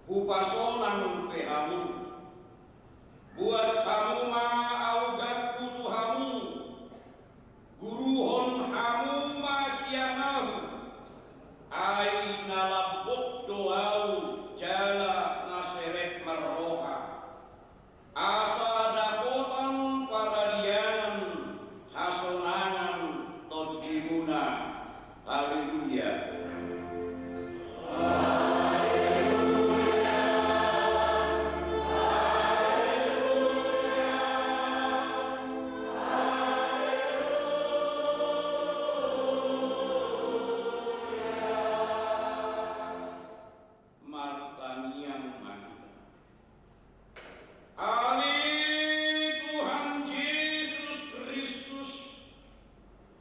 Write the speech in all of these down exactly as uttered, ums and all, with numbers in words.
Hupasonang pe hamu. Buat hamu ma augangku tu hamu. Guruhon hamu ma sian ahu. Ai na lambok do ahu jala na serep marroha. Asa dapotan paradianan hasonangan tondimuna. Haleluya. Martangiang ma hita. Ale Tuhan Jesus Kristus,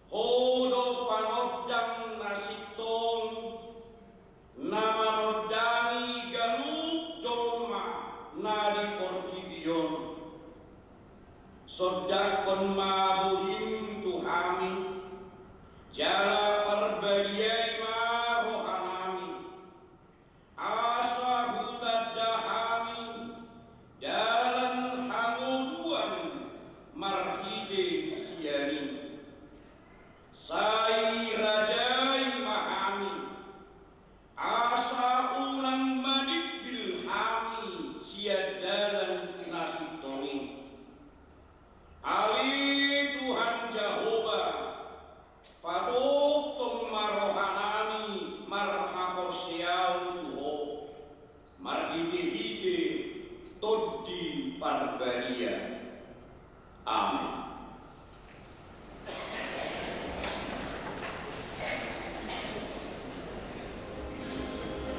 Ho do panondang na sintong, na manondangi ganup jolma na di portibi on. Sondanghon ma bohim tu hami, jala parbadiai ma rohanami. Asa hutanda hami dalan hangoluan marhite sian i. Sai rajai ma hami, asa unang madimbil hami sian dalan na sintong i. Ale Tuhan Jahowa, patongtong ma rohanami marhaporseaon tu Ho, marhitehite Tondi Parbadia. Amen.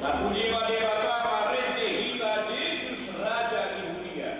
Tapuji ma Debata marende hita Jesus Raja ni Huria.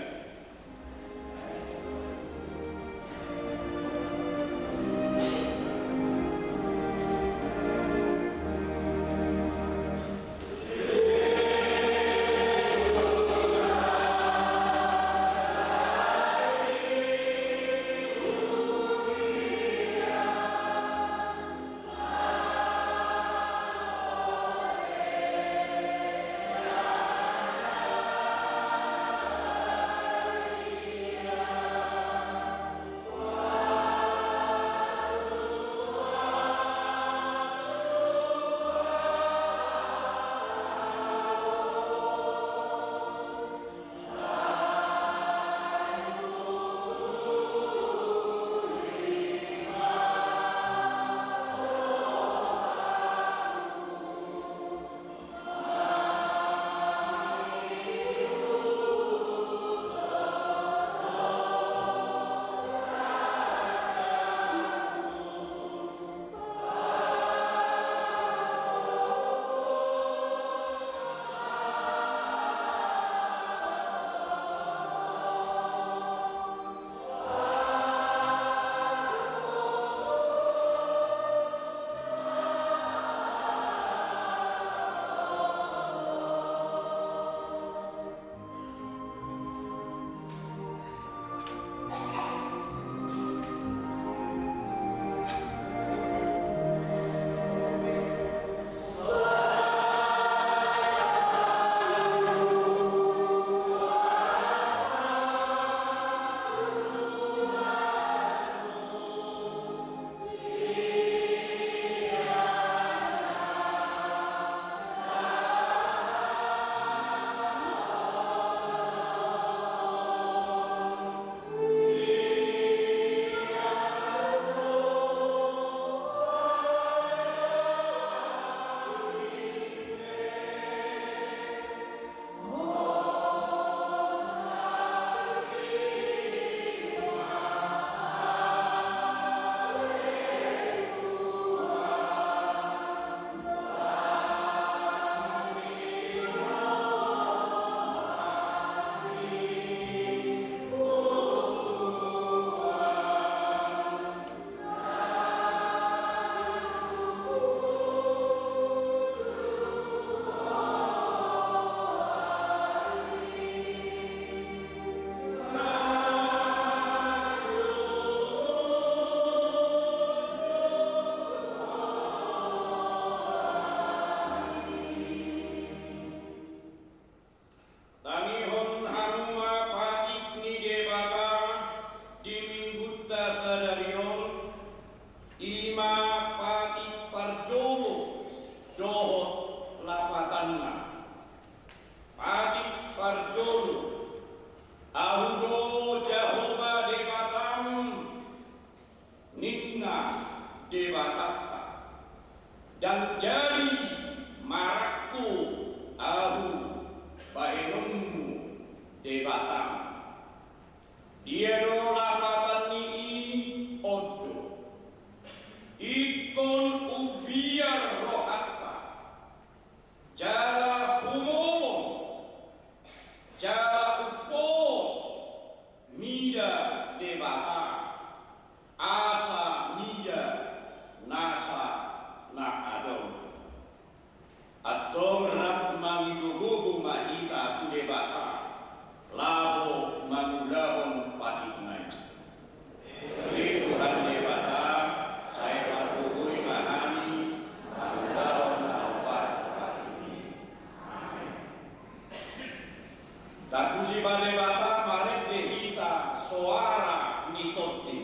Tapuji ma Debata, marende hita soara ni tondi.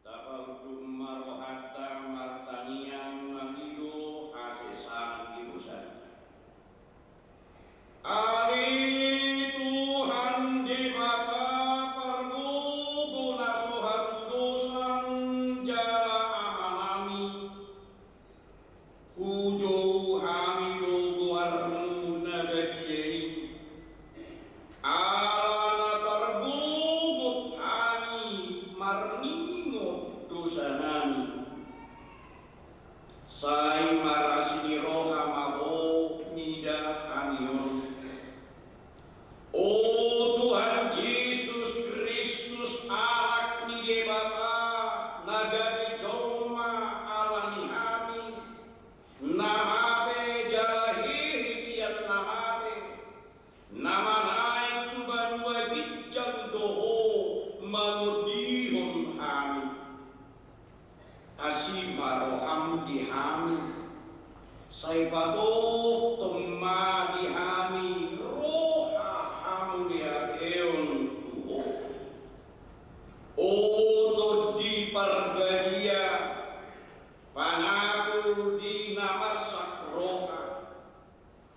Tapaunduk ma rohanta martangiang mangido hasesaan ni dosanta. Ale Tuhan Debata, pargogo na so hatudosan jala Amanami, hujou hami do goarmu na badia i, ala na targogot hami marningot dosanami. Sai marasi ni roha ma Ho mida hami on. O Tuhan Jesus Kristus, Anak ni Debata, na gabe jolma ala ni hami, na mate jala hehe sian na mate, na manaek tu banua ginjang do Ho mangondihon hami. Asi ma roham di hami, sai patongtong ma di hami roha hamuliateon tu Ho. O Tondi Parbadia, pangaku di na marsak roha,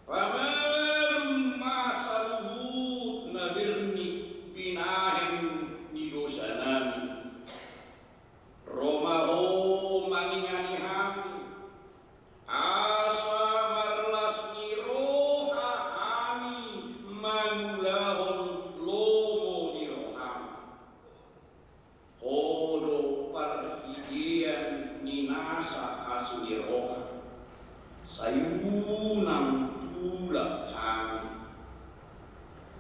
pamalum ma saluhut na bernit binahen ni dosanami. Ro ma Ho mangingani hami, asa marlas ni roha hami mangulahon lomo ni roham. Ho do parhitean ni nasa asi ni roha, sai unang tulak hami.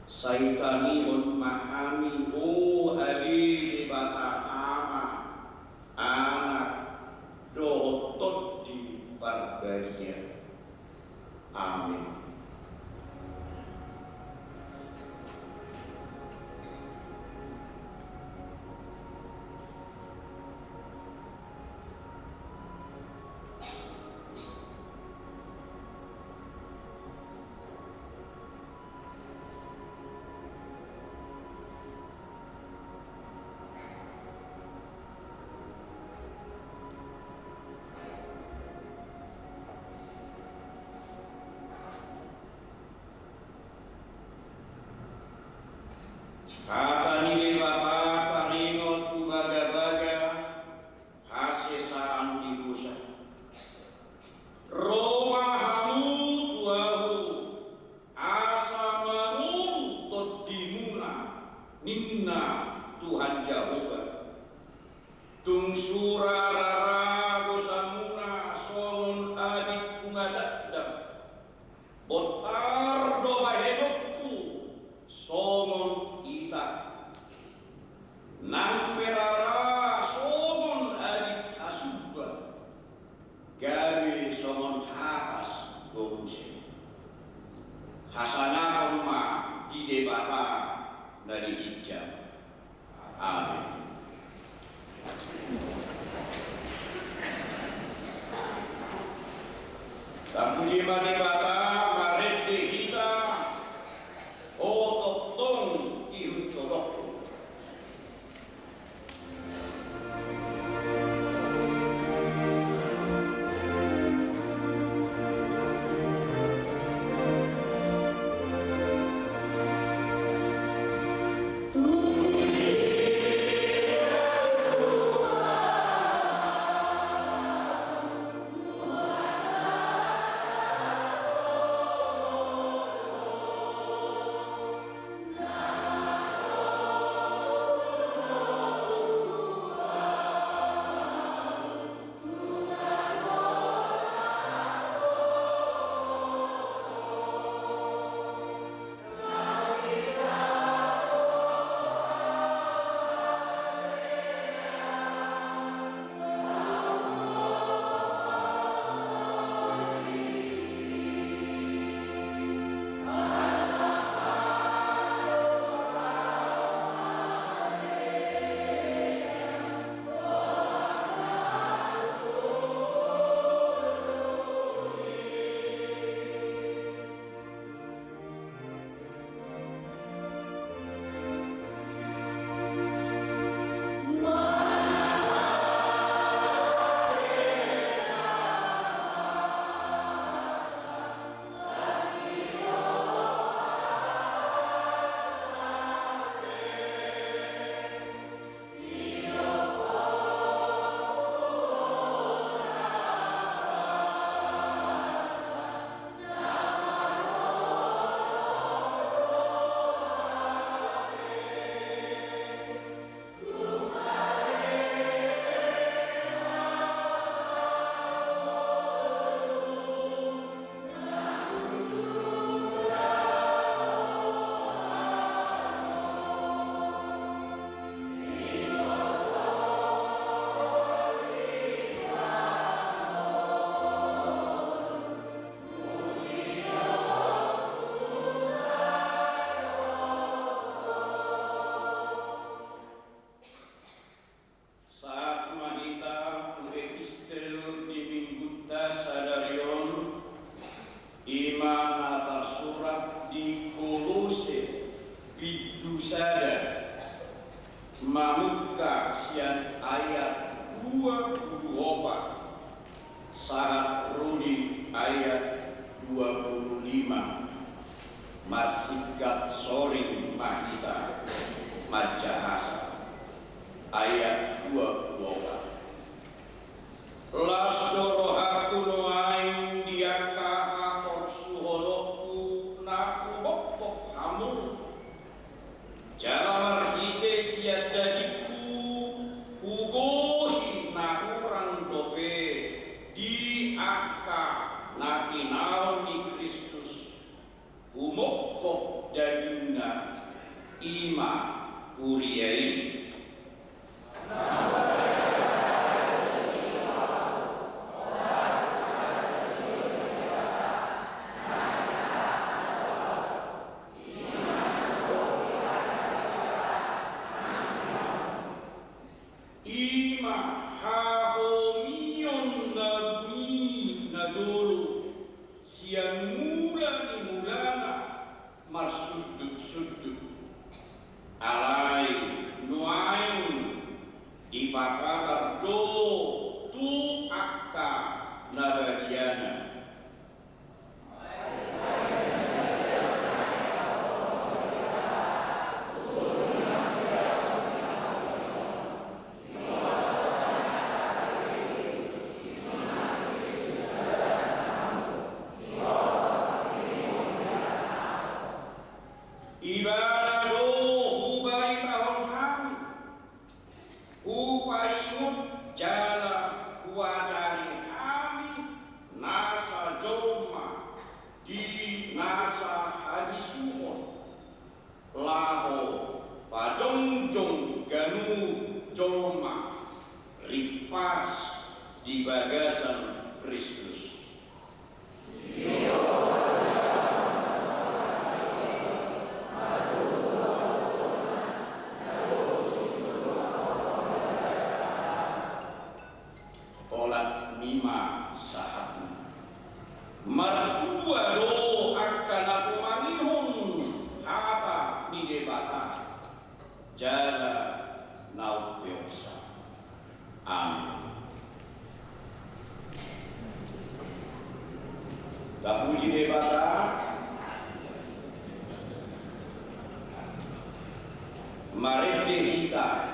Sai tangihon ma hami, o ale Debata Ama, Anak, dohot Tondi Parbadia. Amen. gabe songon hapas do muse. Hasangapon ma di Debata na di ginjang. Amen. Tapuji ma Debata, marende hita, ho tongtong ihut ho dohot. Sahat ma hita tu epistel di Minggunta sadari on, i ma na tarsurat di Kolose bindu sada, mamungka sian ayat dua pulu opat sahat ro di ayat dua pulu lima. Marsingkat soring ma hita manjahasa ayat dua pulu opat. Las do rohangku nuaeng di angka haporsuhononku na hubokkop hamu. Jala marhite sian dagingku, hugohi na hurang dope di angka na tinaon ni Kristus, humokkop dagingna, i ma huria i. I ma hahomion na buni na jolo sian mula ni mulana marsundutsundut. Alai nuaeng dipapatar do tu angka na badiana. Ibana do hubaritahon hami, hupaingot jala huajari hami nasa jolma di nasa habisuhon, laho pajongjong ganup jolma rimpas di bagasan Kristus. Olat ni ma sahatna. Martua do angka na tumangihon hata ni Debata jala na umpeopsa. Amen. Tapuji Debata. Marende hita.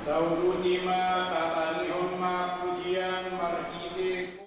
Tauduti ma, tatanihon ma pujian marhite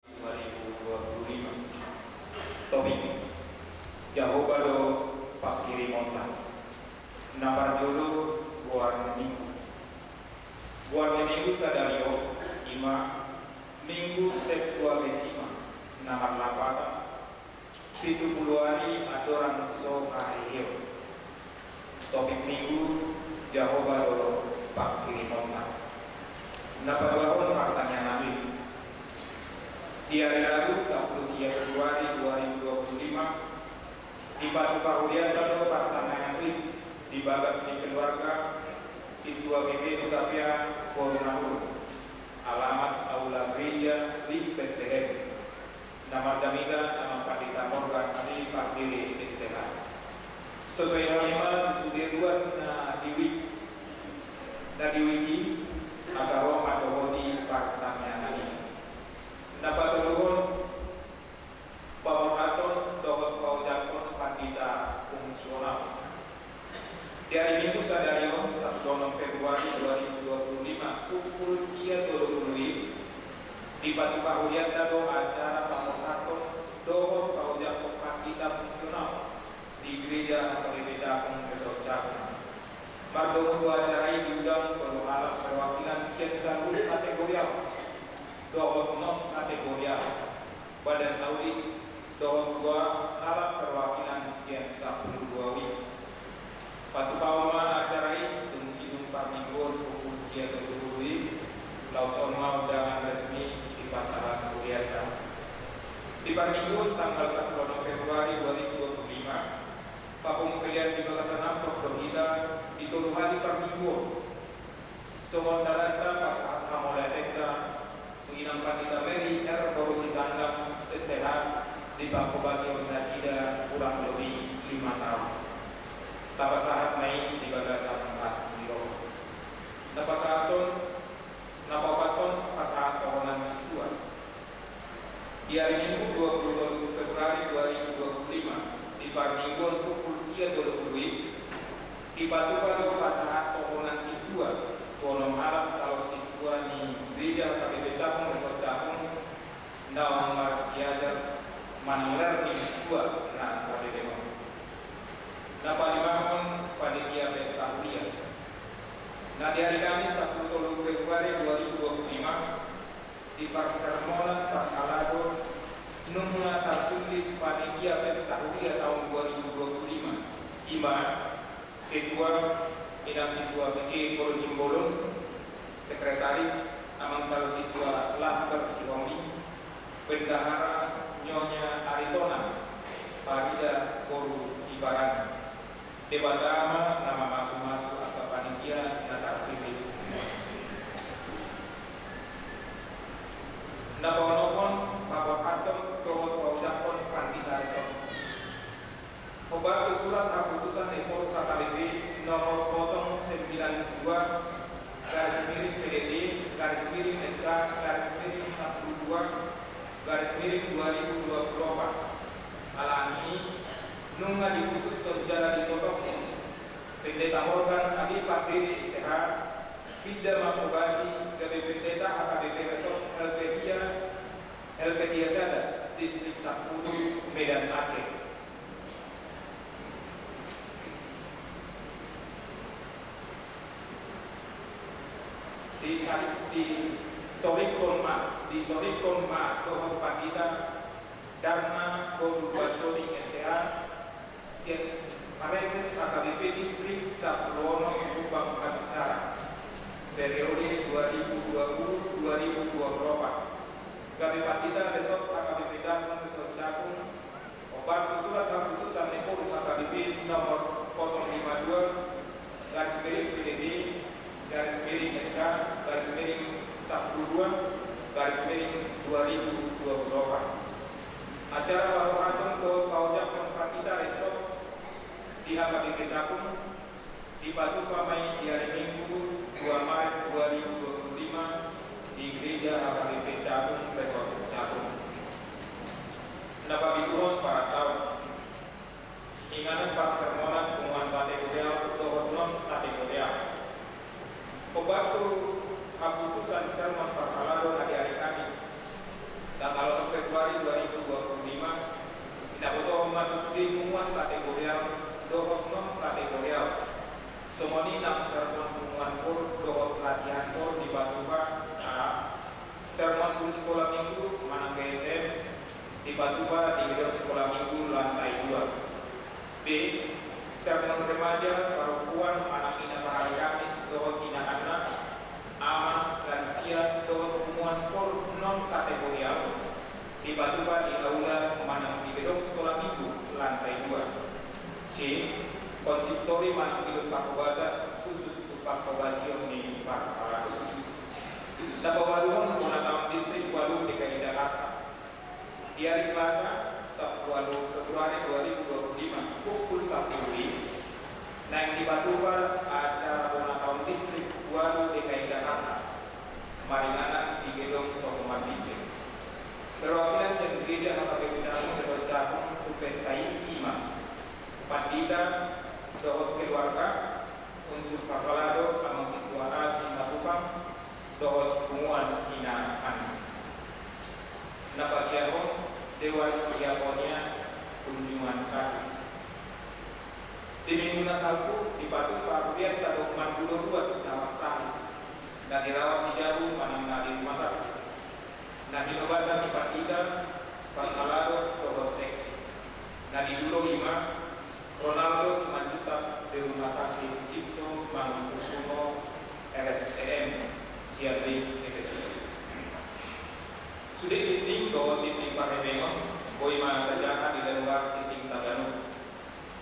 Dua ribu dua puluh lima. Topik: Jahowa do panghirimonta. Na parjolo, goar ni minggu. Goar ni minggu sadari on i ma Minggu Septuagesima, na marlapatan pitu pulu ari andorang so haheheon. Topik Minggu: Jahowa do pangkirimonna. Na paduahon, partangiangan i. Di ari Rabu, sampulu sia Februari dua ribu dua puluh lima, dipatupa hurianta do partangiangan i di bagas ni keluarga sintua G P Hutapea boru Manurung, alamat Aula Gereja di Betlehem, na marjamita Amang Pandita Morgan Ari Pardede, S T H. Sosai hami ma tu sude ruas na di wijk, na di wijk i, asa ro mandohoti partangiangan i. Na patoluhon, paborhathon dohot paojakhon pandita fungsional. Di ari Minggu sadari on, sampulu onom Februari dua ribu dua puluh lima, pukul sia tolu pulu i, dipatupa hurianta do acara paborhathon dohot paojakhon pandita fungsional di Gereja H K B P Cakung Resort Cakung. Mardomu tu acara i diundang tolu halak perwakilan sian saluhut kategorial dohot non kategorial, badan audit, dohot dua halak perwakilan sian sampulu dua wijk. Patupaon ma acara i dung sidung parmingguon pukul sia tolu pulu i, laos on ma undangan resmi dipasahat hurianta. Di parmingguon tanggal sampulu onom Februari dua ribu dua puluh lima, pamumpelian di bagasan amplop do hita di tolu hali parmingguon. Songon dalanta pasahat hamauliatenta tu Inang Pandita Mary R Boru Sitanggang, S T H, dipanghobasion nasida hurang lobi lima taon. Tapasahat ma i di bagasan las ni roha. Na pasahathon, na paopathon, pasahat tohonan sintua. Di ari Minggu dua puluh tolu Februari dua ribu dua puluh lima, di parmingguon pukul sia tolu pulu i, dipatupa do pasahat tohonan sintua tu onom halak calo sintua ni Gereja H K B P Cakung Resort Cakung, naung marsiajar manang lar ni sintua na saleleng on. Na palimahon, panitia pesta huria. Na di ari Kamis sampulu tolu Februari dua ribu dua puluh lima, di parsermonan parhalado nunga tarpillit panitia pesta huria taon dua ribu dua puluh lima, i ma ketua Inang Sintua P C Boru Simbolon, sekretaris Amang Calo Sintua Laskar Sihombing, bendahara Nyonya Aritonang Parida Boru Sibarani. Debata ma na mamasumasu angka panitia na tarpillit. Na paonomhon, paborhathon dohot paojakhon pandita resort. Hombar tu surat haputusan ni Pors H K B P nomor kosong sembilan dua garis miring P D T garis miring S K garis miring sampulu dua garis miring dua ribu dua puluh opat. Alani i, nunga diputus songon jala ditotop Pendeta Morgan Abi Pardede S T H, pinda manghobasi gabe pendeta H K B P Resort Helvetia, Helvetia Sada, Distrik sampulu, Medan Aceh. Disari-, disorikhon ma, disorikhon ma dohot pandita Darna Boru Bartolin S T H, sian Praeses H K B P Distrik sampulu onom Humbang Habsara, periode dua ribu dua puluh dua ribu dua puluh opat, gabe pandita Resort H K B P Cakung, Resort Cakung, hombar tu surat haputusan ni Pors H K B P nomor kosong lima dua garis miring P D T garis miring S K garis miring sampulu dua garis miring dua ribu dua puluh opat. Acara paborhaton dohot paojakhon pandita Resort di H K B P Cakung dipatupa ma i di ari Minggu dua Maret dua ribu dua puluh lima di Gereja H K B P Cakung, Resort Cakung. Na papituhon, parantaon. Inganan parsermonan punguan kategorial dohot non kategorial. Hombar tu haputusan sermon parhalado na di ari Kamis, tanggal onom Februari dua ribu dua puluh lima, na botohon ma tu sude punguan kategorial dohot non kategorial. Songon i nang sermon punguan koor dohot latihan koor dipatupa, a, sermon guru sikola minggu manang G S M dipatupa di gedung sikola minggu lantai dua. B, sermon remaja paro-, dohot inakanna, ama, lansia dohot punguan koor non kategorial, dipatupa di aula manang di gedong Sekolah Minggu lantai dua C, konsistori manang gedong parhobasan khusus tu parhobasion ni parhalado. Na paualuhon bona taon distrik ualu D K I Jakarta. Di ari Selasa, sampulu ualu Februari dua ribu dua puluh lima, pukul sampulu i, naeng dipatupa acara bona taon distrik ualu D K I Jakarta, maringanan di gedong Sopo Marbinjeng. Perwakilan sian gereja H K B P Cakung Desa Cakung tu pesta i ima pandita dohot keluarga, unsur parhalado, amang sintua A Simatupang, dohot punguan ina annon. Na pasiahon Dewan Diakonia Kunjungan Kasih. Di minggu na salpu dipatupa huria tadok mandulo ruas na marsahit, na dirawat di jabu manang na di rumah sakit. Na hinobasan ni pandita, parhalado dohot seksi. Na didulo ima Ronaldo Simanjuntak di Rumah Sakit Cipto Mangunkusumo R S C M sian Lim Epesus. Sude tintin dohot tintin parhebengon boi ma tajaha di lembar tintin tagana.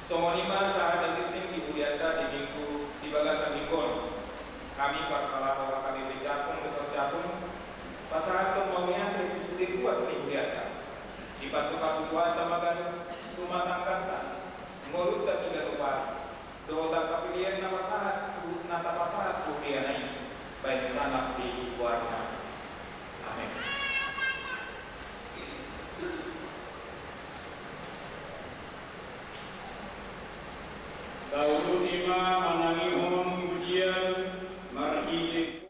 Songon i ma sahat ni tintin di hurianta di minggu di bagasan minggu on. Hami parhalado H K B P Cakung Desa Cakung pasahathon mauliate tu sude ruas ni hurianta. Dipasupasu Tuhanta ma ganup rumah tangganta, ngolunta siganup ari, dohot angka pelean na pasahat tu, na tapasahat tu huriana i, baen sangap di goarna. Amen. Taurut i ma manangihon pujian marhite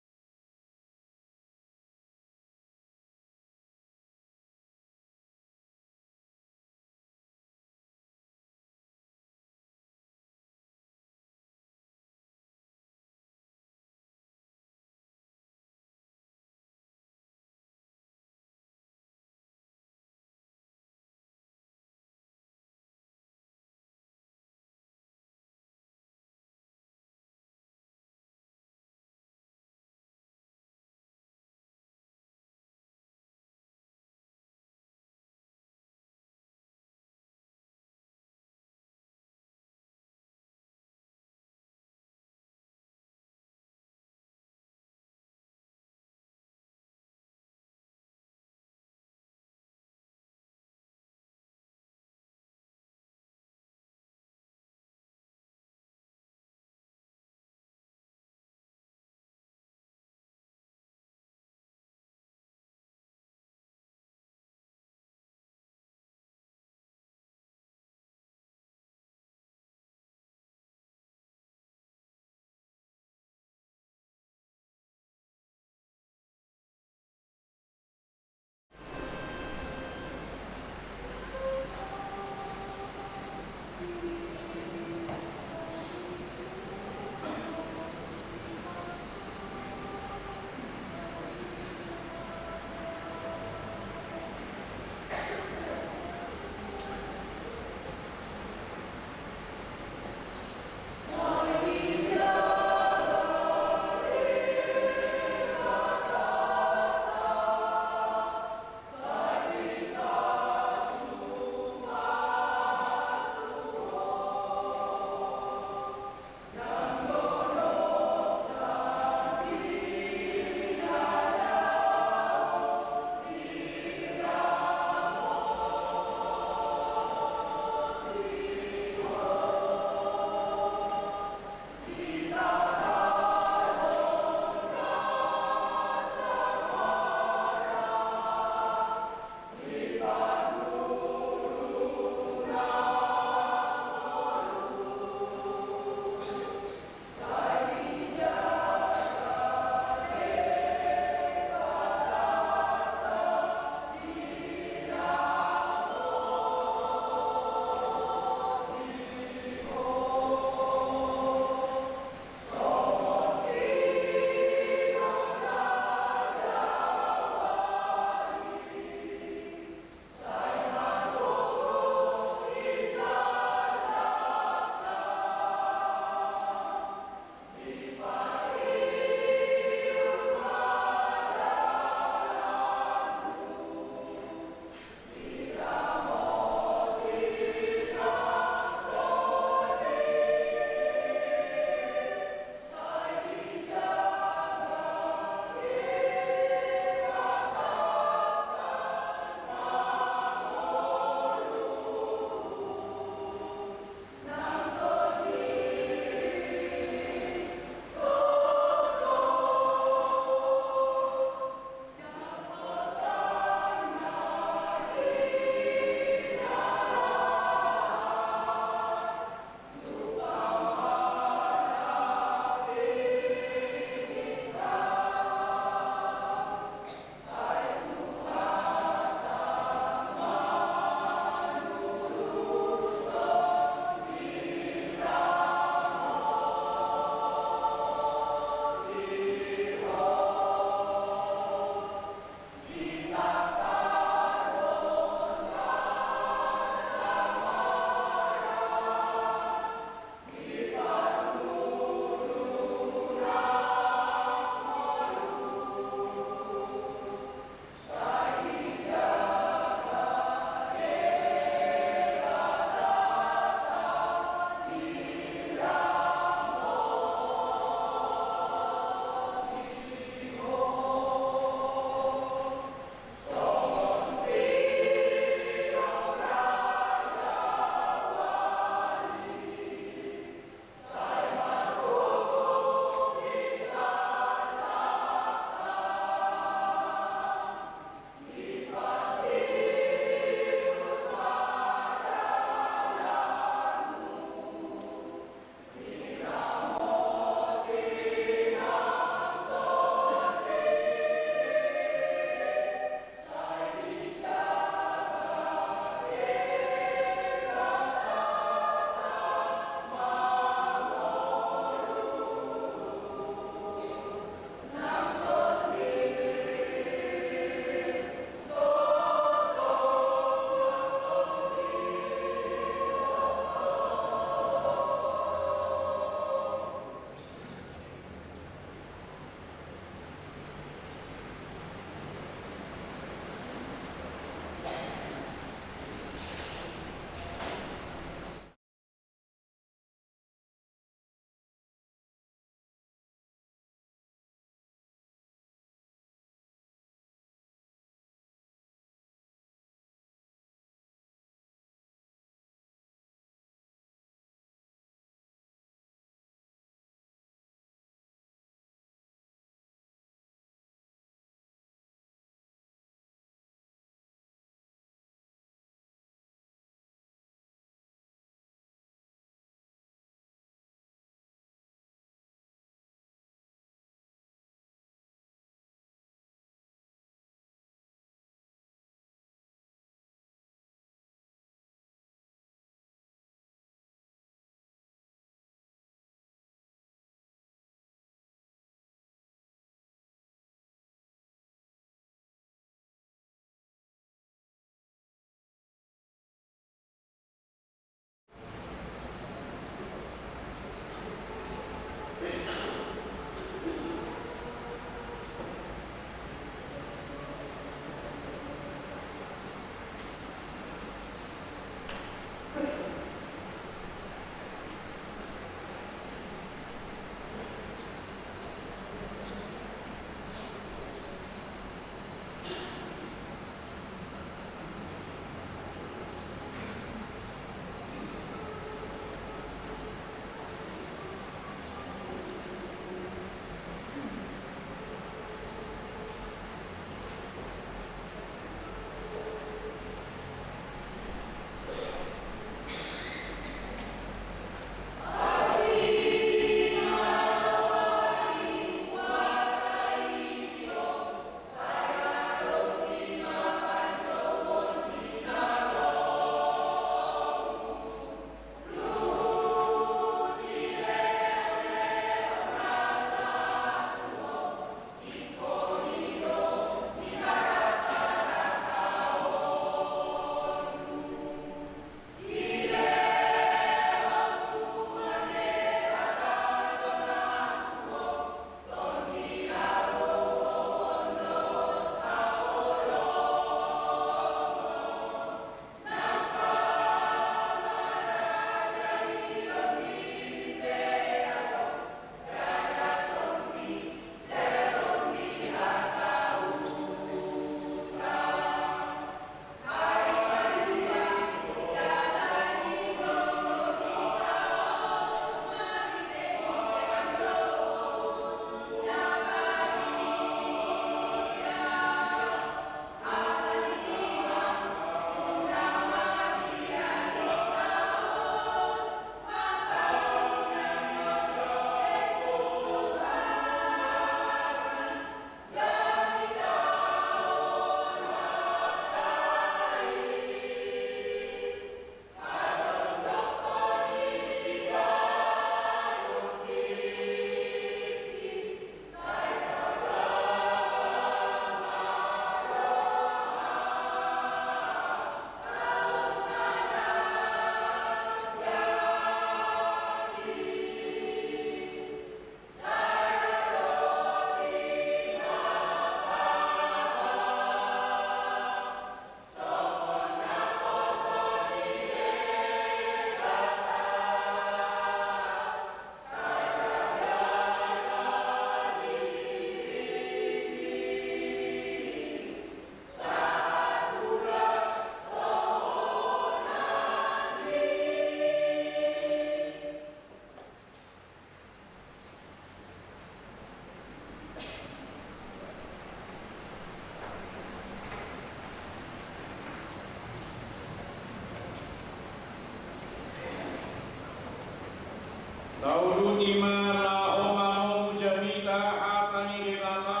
I ma laho manomu jamita hata ni Debata,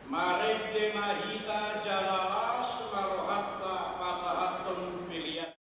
marende ma hita jala las ma rohanta pasahathon pelean.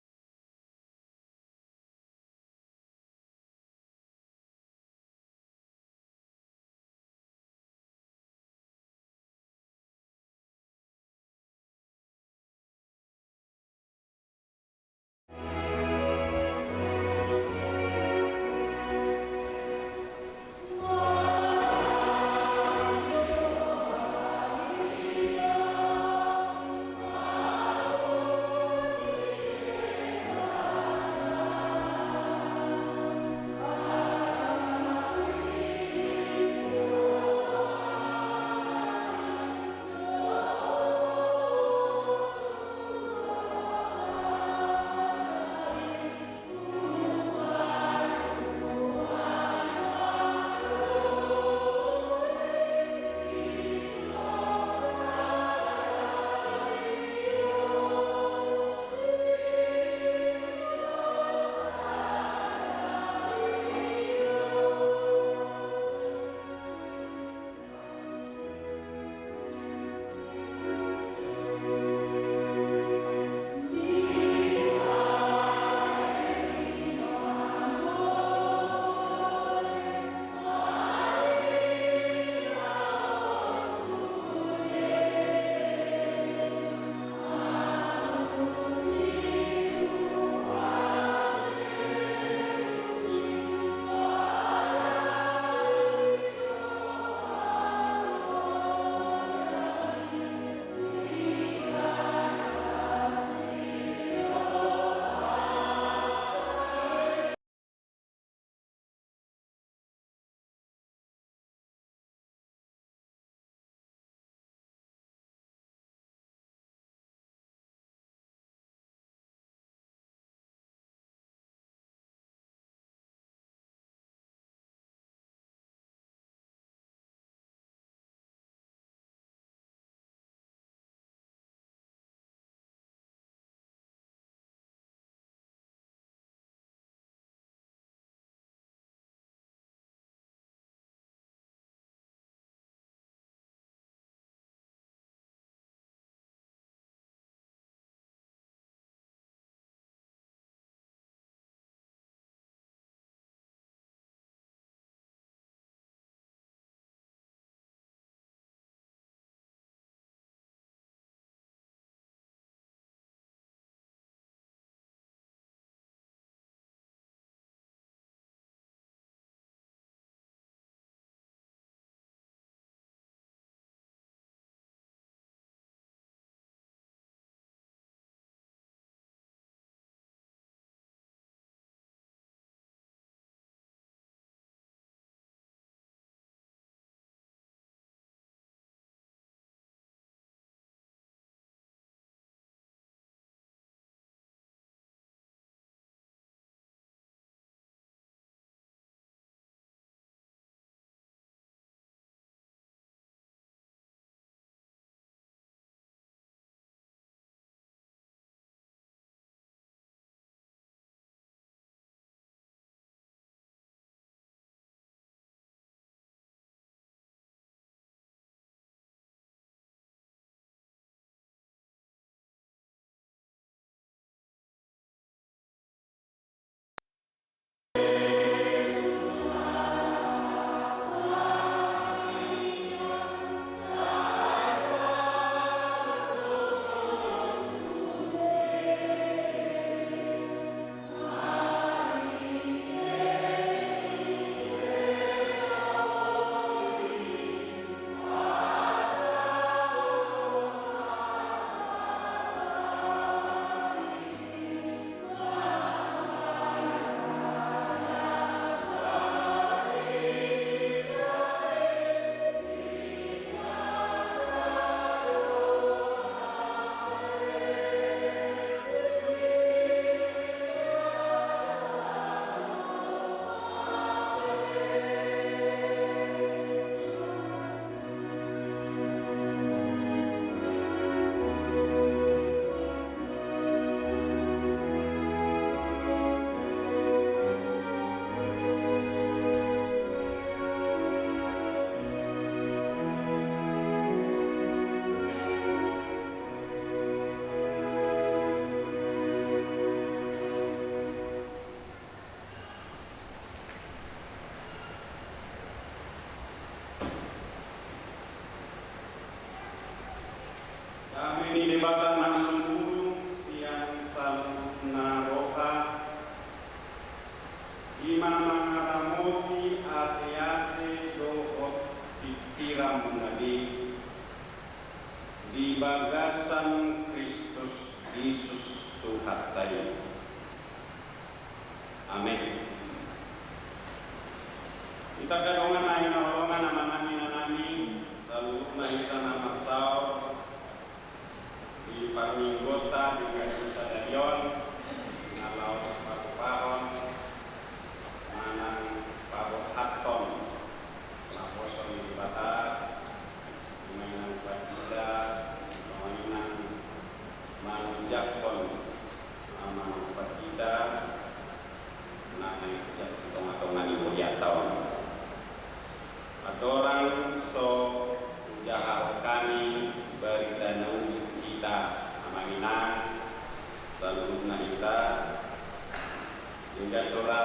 Hita angka dongan na hinaholongan, amanami, inanami, saluhutna hita na marsaor di parmingguonta di minggu sadari on, na laos patupahon manang paborhathon naposo ni Debata, i ma inang pandita, i ma inang mangujakhon, manang pandita na naeng hujak di tongatonga ni hurianta on. Andorang so hujahahon hami barita na uli tu hita, amang inang, saluhutna hita, denggan do ra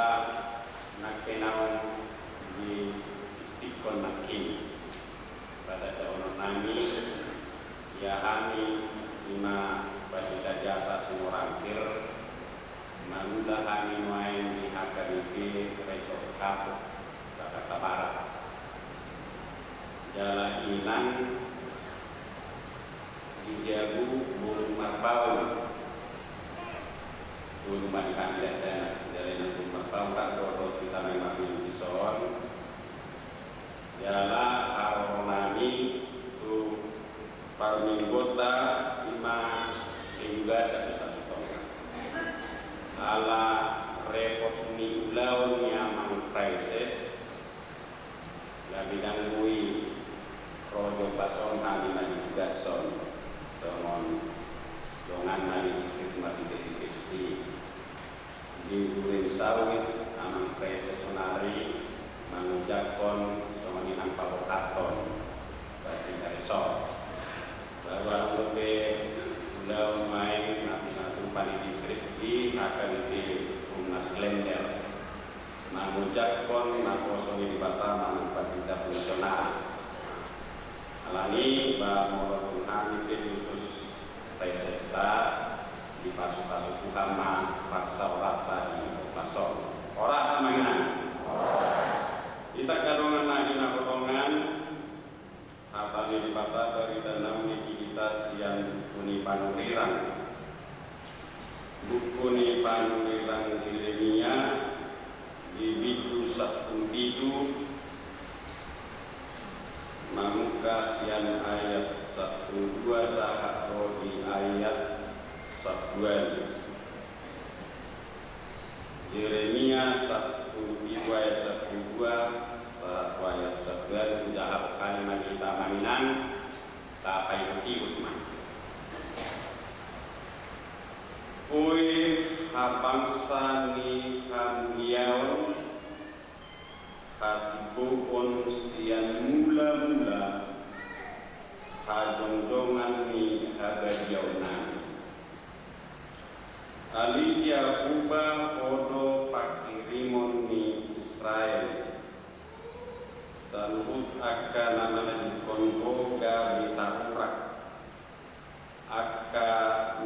nangkin ahu ditiktikhon nangkin. Patandahonon nami, ia hami, i ma Pandita Jasa Simorangkir, mangula hami nuaeng di H K B P Resort Kapuk, Jakarta Barat. Jala inang di jabu Bolon Marbau. Bolon ma di hami dakdanak, jala inang Bolon Marbau, rap dohot hita na marminggu dison. Jala haroro nami tu parmingguonta i ma penugasan do sasintongna. Ala repot ni ulaon ni amang praeses, gabe ndang boi ro jolo hami manitugashon songon donganna di distrik marhite di P S D. Di Duren Sawit, amang praeses sonari mangujakhon songon i nang paborhathon, berarti dari so. Baru adong dope ulaon nuaeng na pinatupa ni distrik di H K B P Rumnas Klender, mangujakhon naposo ni Debata manang pandita fungsional. Alani i, ba molo tung hami pe diutus praesesta, dipasupasu Tuhan ma parsaoranta di ombas on. Horas, amang inang. Hita angka dongan na hinaholongan, hata ni Debata, barita na uli di hita sian buku ni panurirang. Buku ni panurirang Jeremia, di bindu sampulu pitu, mamungka sian ayat sampulu dua sahat ro di ayat sampulu ualu. Jeremia sampulu pitu ayat sampulu dua sahat ro ayat sampulu ualu, hujahahon hami ma di hita, amang inang, tapaihutihut ma. Oi habangsa ni hamuliaon, hatimboon sian mulamula, hajongjongan ni habadiaonnami. Ale Jahowa, ho do panghirimon ni Israel. Saluhut angka na manadingkon ho gabe taurak. Angka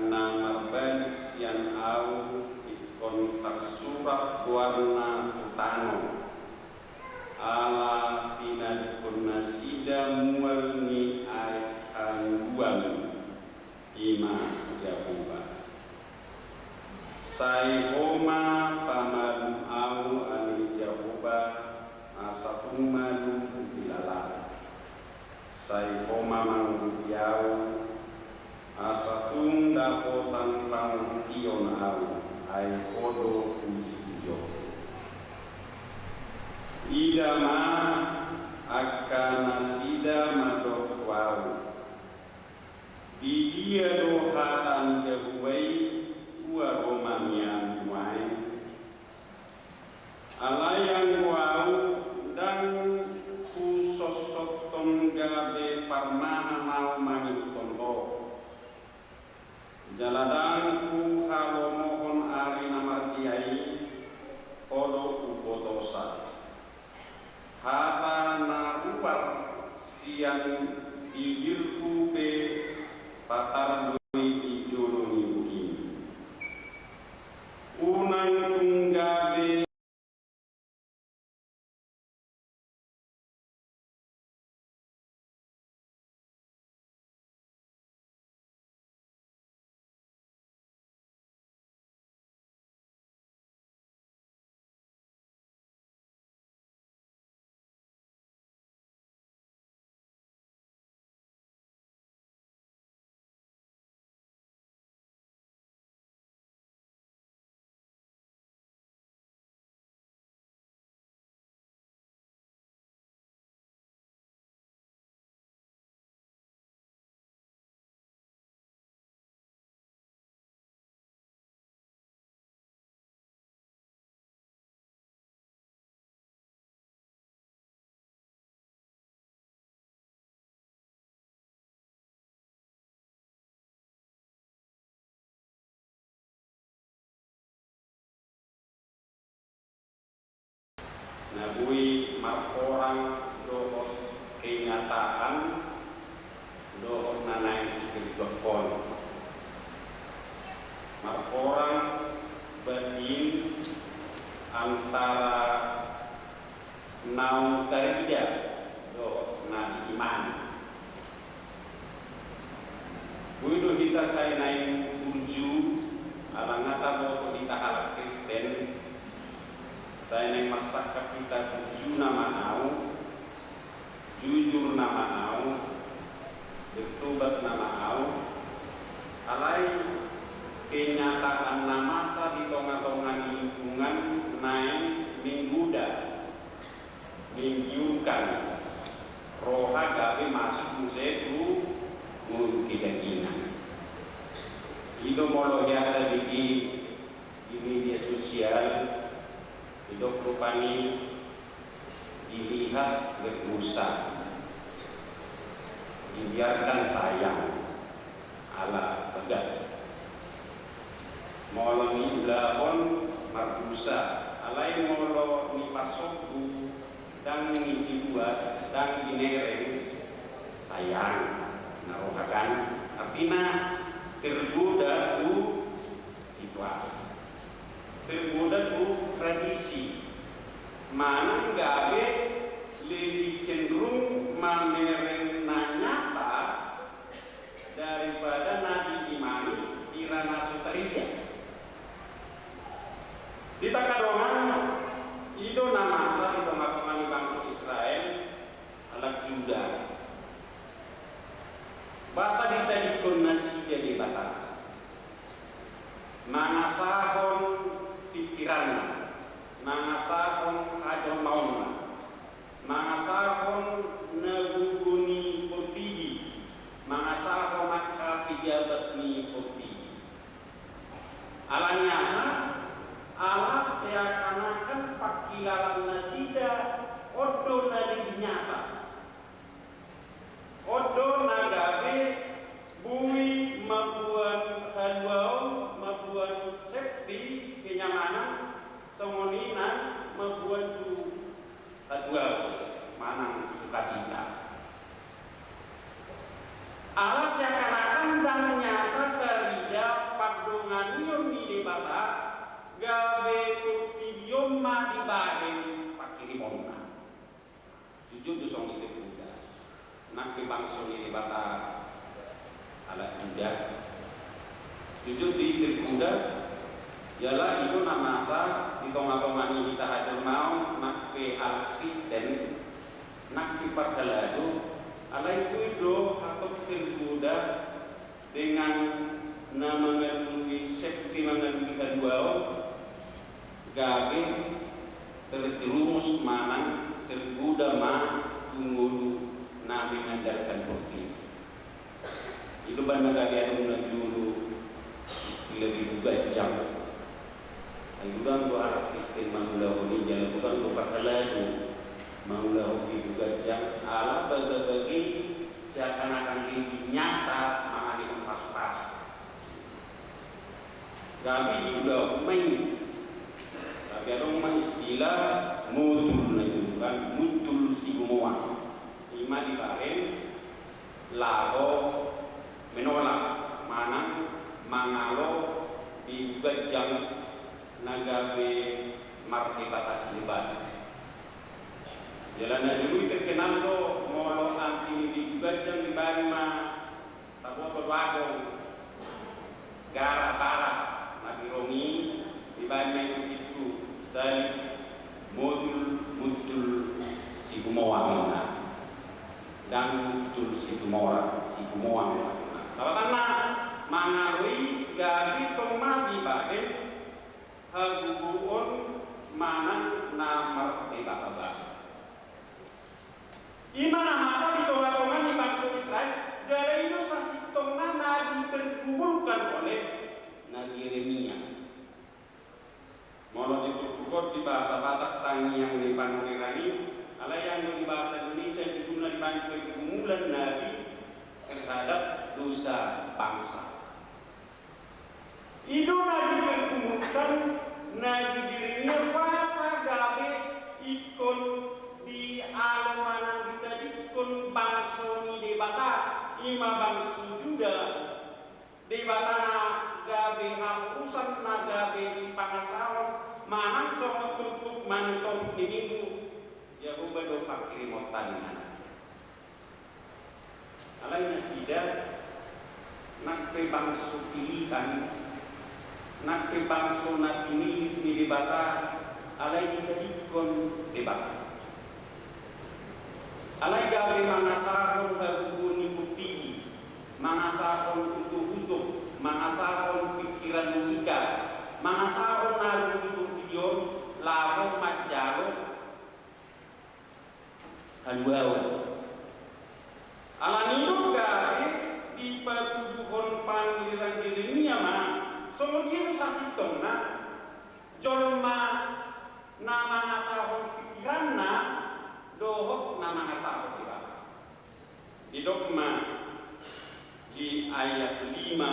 na marbalu sian ahu ingkon tarsurat goarna tu tano, ala tinadingkon nasida mual ni aek hangoluan, i ma Jahowa. Sai ho ma pamalum ahu, ale Jahowa, asa tung malum huilala. Sai ho ma mangurupi ahu, asa tung dapotan pangurupion ahu, ai ho do pujipujionku. Ida ma, angka nasida mandok tu ahu: Didia do hata ni Jahowa i? Ua ro ma nian nuaeng? Alai anggo ahu, ndang husossothon gabe parmahan ahu mangihuthon ho. Jala ndang huhalomohon ari na marjea i, ho do hupotosa. Hata na ruar sian bibirhu pe patar do i di jolo ni uhum. Unang tung gabe Na boi marporang dohot kenyataan dohot na naeng sikerjohon. Marporang batin antara naung tarida dohot na diimani. Boi do hita sai naeng burju, ala nga taboto hita halak Kristen, sai naeng marsangkap hita burju nama au, jujur nama au, bertobat nama au, alai kenyataan na masa di tonga-tonga ni lingkungan naeng menggoda, menggiurkan roha gabe masuk muse tu ngolu kedagingan. I do molo hea tabege di media sosial, didok rupani dilihat berdosa, dibiarkan sayang, ala bagas. Molo niulahon mardosa, alai molo nipasombu, ndang nitiruan, ndang dinereng, sayang, na roha kan. Artina tergoda tu situasi, tergoda tu tradisi, manang gabe lebih cenderung mamereng na nyata daripada na diimani hira na so tarida. Di angka dongan, i do na masa di tonga-tonga ni bangso Israel, halak Juda. Boasa ditadingkon nasida Debata? Mangasahon pingkiranna, mangasahon hajolmaonna, mangasahon na gogo ni portibi, mangasahon angka pejabat ni portibi. Ala ni aha? Ala seakan-akan pangkilalaan nasida on do na lebih nyata. On do na gabe boi mamboan haluaon, mamboan safety, kenyamanan, songon i na mamboan tu hatuaon manang sukacita. Ala seakan-akan ndang nyata tarida pandonganion ni Debata, gabe portibi on ma dibahen pangkirimonna. Jujur do songon i tergoda nang pe bangso ni Debata halak Juda. Jujur do i tergoda, jala i do na masa di tonga-tonga ni hita hajolmaon nang pe halak Kristen, nang pe parhalado, alai boi do hatop tergoda dengan na mangalului safety, mangalului haluaon, gabe terjerumus manang tergoda ma tu ngolu na mengandalkan portibi. I do umbahen na gabe adong na jolo istilah begu ganjang. Ai godang do halak Kristen mangulahon i, jala godang do parhalado mangulahon begu ganjang, ala baga-baga i seakan-akan lebih nyata mangalehon pasu-pasu. Gabe diulahon ma i. Gabe adong ma istilah mutul na jolo kan, mutul sigumoan. I ma dibahen laho menolak manang mangalo begu ganjang na gabe mardebata sileban. Jala na jolo i terkenal do molo anti ni begu ganjang dibahen ma taboto do agong, gara, bara na birong i, dibahen ma i tu pintu, salib, mutul, mutul sigumoan ninna. Ndang mutul situmorang, sigumoan maksudna. Lapatanna, mangalo i gabe tong ma dibahen hagogoon manang na mardebata baru. I ma na masa di tonga-tonga ni bangso Israel, jala i do sasintongna na dipergumulkan oleh Nabi Yeremia. Molo di turpuk on di bahasa Batak tangiang ni panurirang i, alai anggo di bahasa Indonesia judulna dibahen pergumulan nabi terhadap dosa bangsa. I do na dipergumulkan Nabi Yeremia, boasa gabe i Kon dialo manang ditadingkon bangso ni Debata, i ma bangso Juda, Debata na gabe haporusan, na gabe sipangasahon, manang songon turpuk manang topik ni Minggu, Jahowa do pangkirimonta ninna. Alai nasida, nang pe bangso pilihan, nang pe bangso na pinillit ni Debata, alai ditadingkon Debata. Alai gabe mangasahon habubuon ni portibi, mangasahon utok-utok, mangasahon pingkiran logika, mangasahon na adong di portibi on, laho manjalo haluaon. Alani do gabe dipatuduhon pangirangan Jeremia ma, songon dia do sasintongna jolma na mangasahon pingkiranna dohot na mangasahon Debata. Didok ma di ayat lima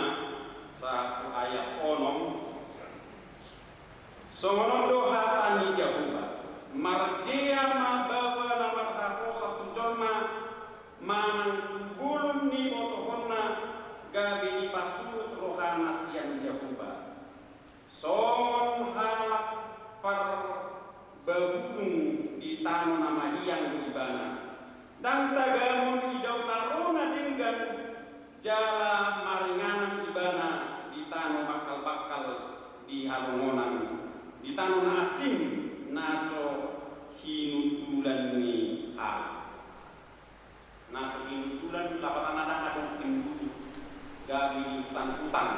sahat tu ayat onom. Songon on do hata ni Jahowa: Marjea ma baoa na marhaposan tu jolma, manang tu bolon ni botohonna, gabe dipasuhut rohana sian Jahowa. Songon halak parbahudung di tano na mahiang do ibana. Ndang tagamon idaonna ro na denggan, jala maringanan ibana di tano bangkal-bangkal di halongonan, di tano na asing, na so hinundulan ni halak. Na so hinundulan, lapatanna ndang adong pindudu, gabe di hutan-hutan,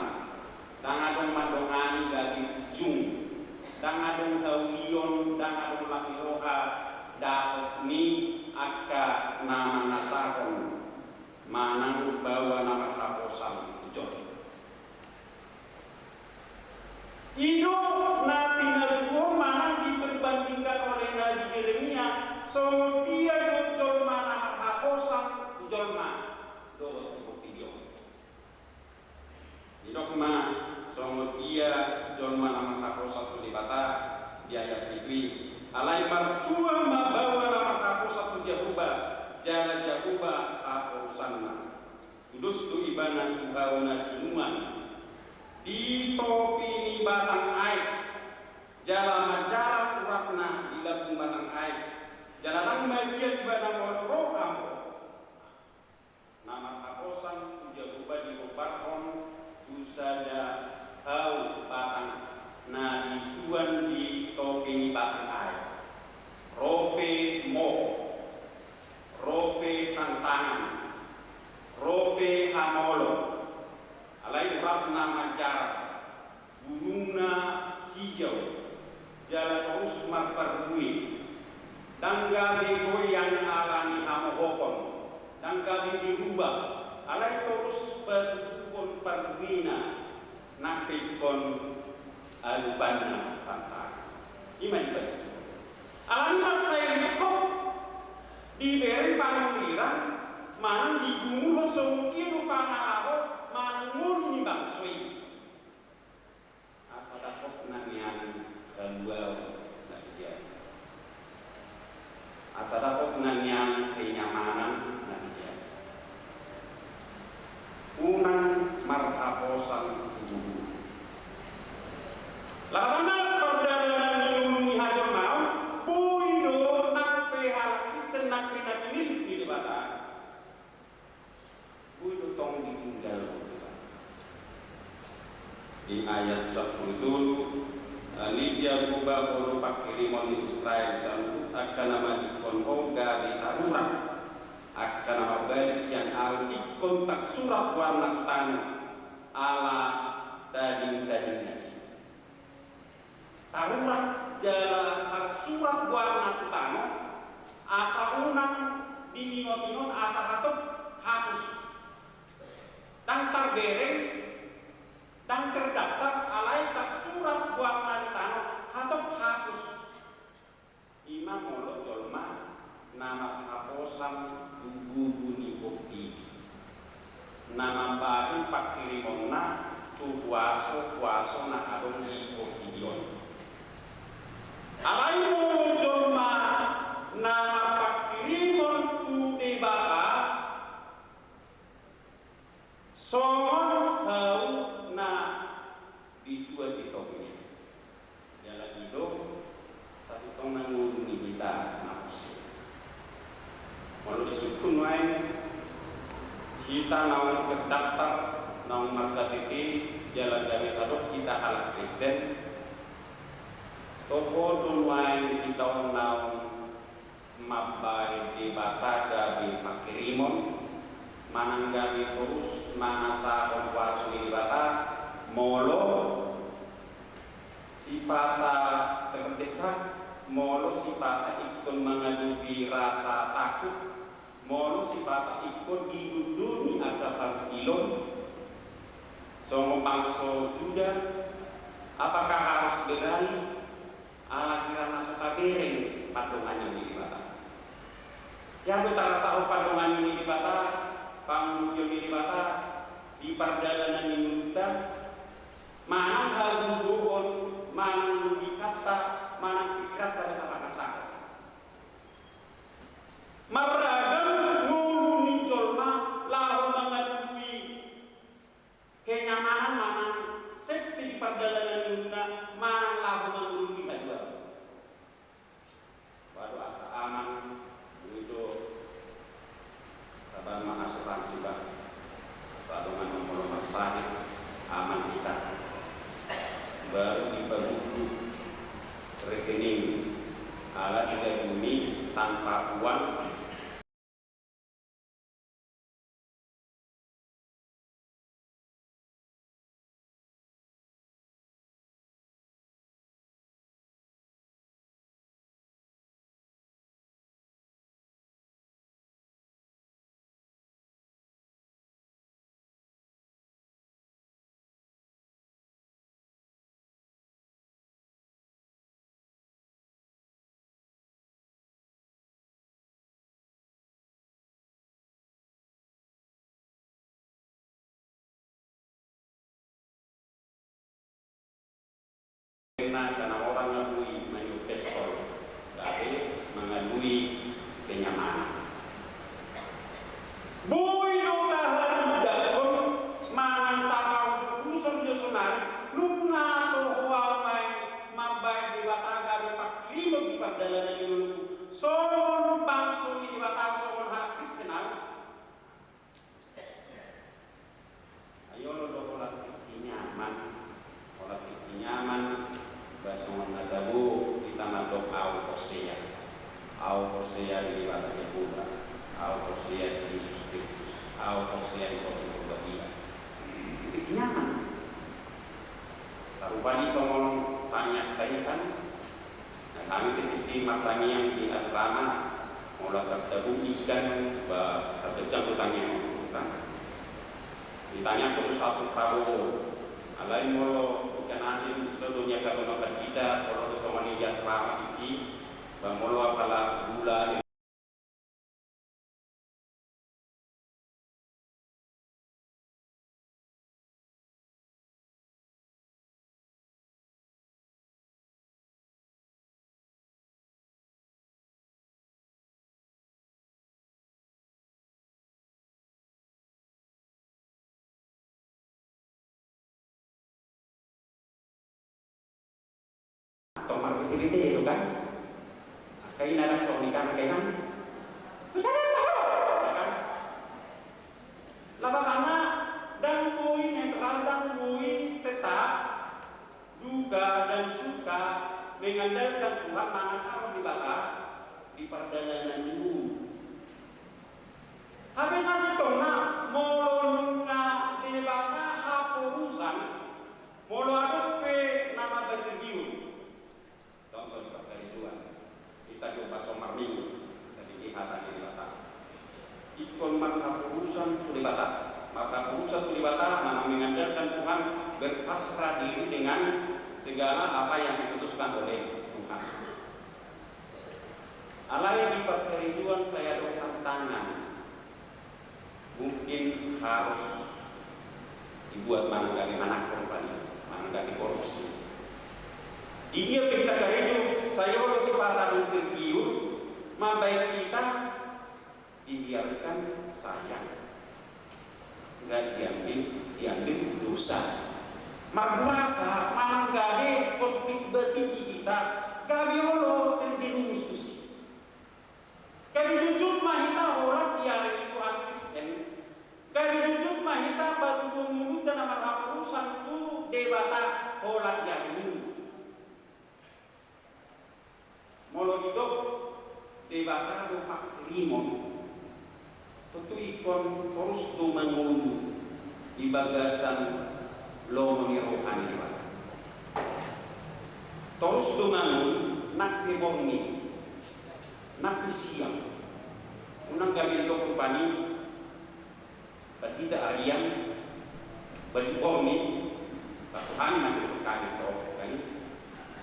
ndang adong mandongani, gabe ujung, ndang adong haulion, ndang adong las ni roha, dapot ni angka na mangasahon manang baoa na marhaposan tu jolma. I do na pinatuduhon manang diperbandingkan oleh Nabi Jeremia, songon dia do jolma na marhaposan tu jolma dohot tu portibi on. Didok ma songon dia jolma na marhaposan tu Debata di ayat pitu i: Alai martua ma baoa na marhaposan tu Jahowa, jala Jahowa haporusanna. Tudos do ibana tu hau na sinuan di topi ni batang aek, jala manjarar uratna di lambung batang aek, jala ndang mabiar ibana molo ro ampo. Na marhaposan tu Jahowa digombarhon tu sada hau batang na disuan di topi ni batang aek. Ro pe moho, ro pe tantangan, ro pe hamolon, alai uratna manjarar, bulungna hijau, jala torus marparbue, ndang gabe goyang ala ni hamohopon, ndang gabe dirubah, alai torus patuduhon parbuena, nang pe ingkon alupanna tantangan. I ma dipatuduhon. Alani mansai ringkot dibereng panguliran manang digumulhon songon dia do pangalaho manang ngolu ni bangso i. Asa dapotna nian haluaon na sejati. Asa dapotna nian kenyamanan na sejati. Unang marhaposan tu tubuhna. Lapatanna pardalanan ni ngolu ni hajolmaon, boi do nang pe halak Kristen, nang pe na pinillit ni Debata. Boi do tong ditinggalhon Debata. Di ayat sampulu tolu: Alani Jahowa, Ho do pangkirimon ni Israel, saluhut angka na manadingkon Ho gabe tarurak. Angka na marbalik sian Ahu ingkon tarsurat goarna tu tano ala tadingtading nasida. Tarurak jala tarsurat goarna tu tano, asa unang diingotingot, asa hatop hapus. Ndang tarbereng, ndang terdaftar, alai tarsurat goarna di tano, hatop hapus. I ma molo jolma na marhaposan tu bubu ni portibi, na mambahen pangkirimonna tu huaso-huaso na adong di portibi on. Alai molo jolma Songon hau na disuan di topi ni. Jala i do sasintongna ngolu ni hita na porsea. Molo disungkun nuaeng hita naung terdaftar, naung mar-K T P, jala gabe tadok hita halak Kristen, toho do nuaeng hita on naung mambahen Debata gabe pangkirimon, manang gabe torus mangasahon kuaso ni Debata, molo sipata terdesak, molo sipata ingkon mangadopi rasa takut, molo sipata ingkon didondoni angka parungkilon, songon bangso Juda, apakah harus beralih? Ala hira na so tabereng pandonganion ni Debata. Ia do tarasahon pandonganion ni Debata, pangurupion ni Debata di pardalanan ni ngolunta, manang hagogoon, manang logikanta, manang pikiranta do tapangasahon. Marragam ngolu ni jolma laho mangalului kenyamanan manang safety di pardalanan ni ngoluna manang laho mangalului haduan. Baru asa aman, boi do tabaen ma asuransi, bah. Asa adong ma molo marsahit, aman hita. Baru dipagundut rekening, ala digajumi tanpa uang. Karena orang ngabui manyope pistol, tapi mengalui kenyamanan. Boi do tahatindanghon manang tapausur-usur jo sonari, nunga toho ahu naeng mambahen Debata gabe pangkirimon di pardalanan ni ngolungku, songon bangso ni Debata, songon halak Kristen ahu. Ai olo do holan tingki nyaman, holan tingki nyaman, ba songon na tabo hita mandok ahu porsea. Ahu porsea di Debata Jahowa, ahu porsea di Jesus Kristus, ahu porsea di Tondi Porbadia. Tingki nyaman. Sarupa ni songon tangiangta i kan, hami pe tingki martangiang di asrama, molo tartabung ikan, ba targejang do tangiang kan. Ditangiang do satu Prabowo. Alai molo ikan asin, so do nian kadomakan hita, molo do songon i di asrama tingki, ba molo apala gula. Tong marbete-bete itu kan. Angka i na dang songon i kan angka i nang. Tu sada ma ho, ya kan? Laba karena dang boi netral, dang boi tetap duka dan suka mengandalkan Tuhan, mangasahon Debata di pardalanan ni ngolu. Hape sasintongna molo nunga Debata haporusan, molo adong pe na mambahen tinggi on. Contoh di parkarejoan, hita di ombas on marminggu, jadi di hata ni Debata. Ingkon marhaporusan tu Debata. Marhaporusan tu Debata, manang mengandalkan Tuhan, berpasrah diri dengan segala apa yang diputuskan oleh Tuhan. Alai di parkarejoan sai adong tantangan. Mungkin harus dibuat manang gabe manangkon paling, manang gabe korupsi. Di dia pe hita karejo, sai olo sipata dung tergiur, mambahen hita dibiarkan sayang. Diambil, diambil dosa. Margurasa manang gabe konflik batin di hita, gabe olo terjerumus tusi. Gabe jujut ma hita holan diarangi Tuhan Kristen. Gabe jujut ma hita batu dua mulutna na marhaporusan tu Debata holan diarangi. Molo didok Debata do pangkirimon, tontu ingkon torus do mangolu di bagasan lomo ni roha ni Debata. Torus do mangolu nang pe borngin, nang pe siang. Unang gabe didok rupani, bandita arian, badi borngin, tatuhani na didok hami do kan.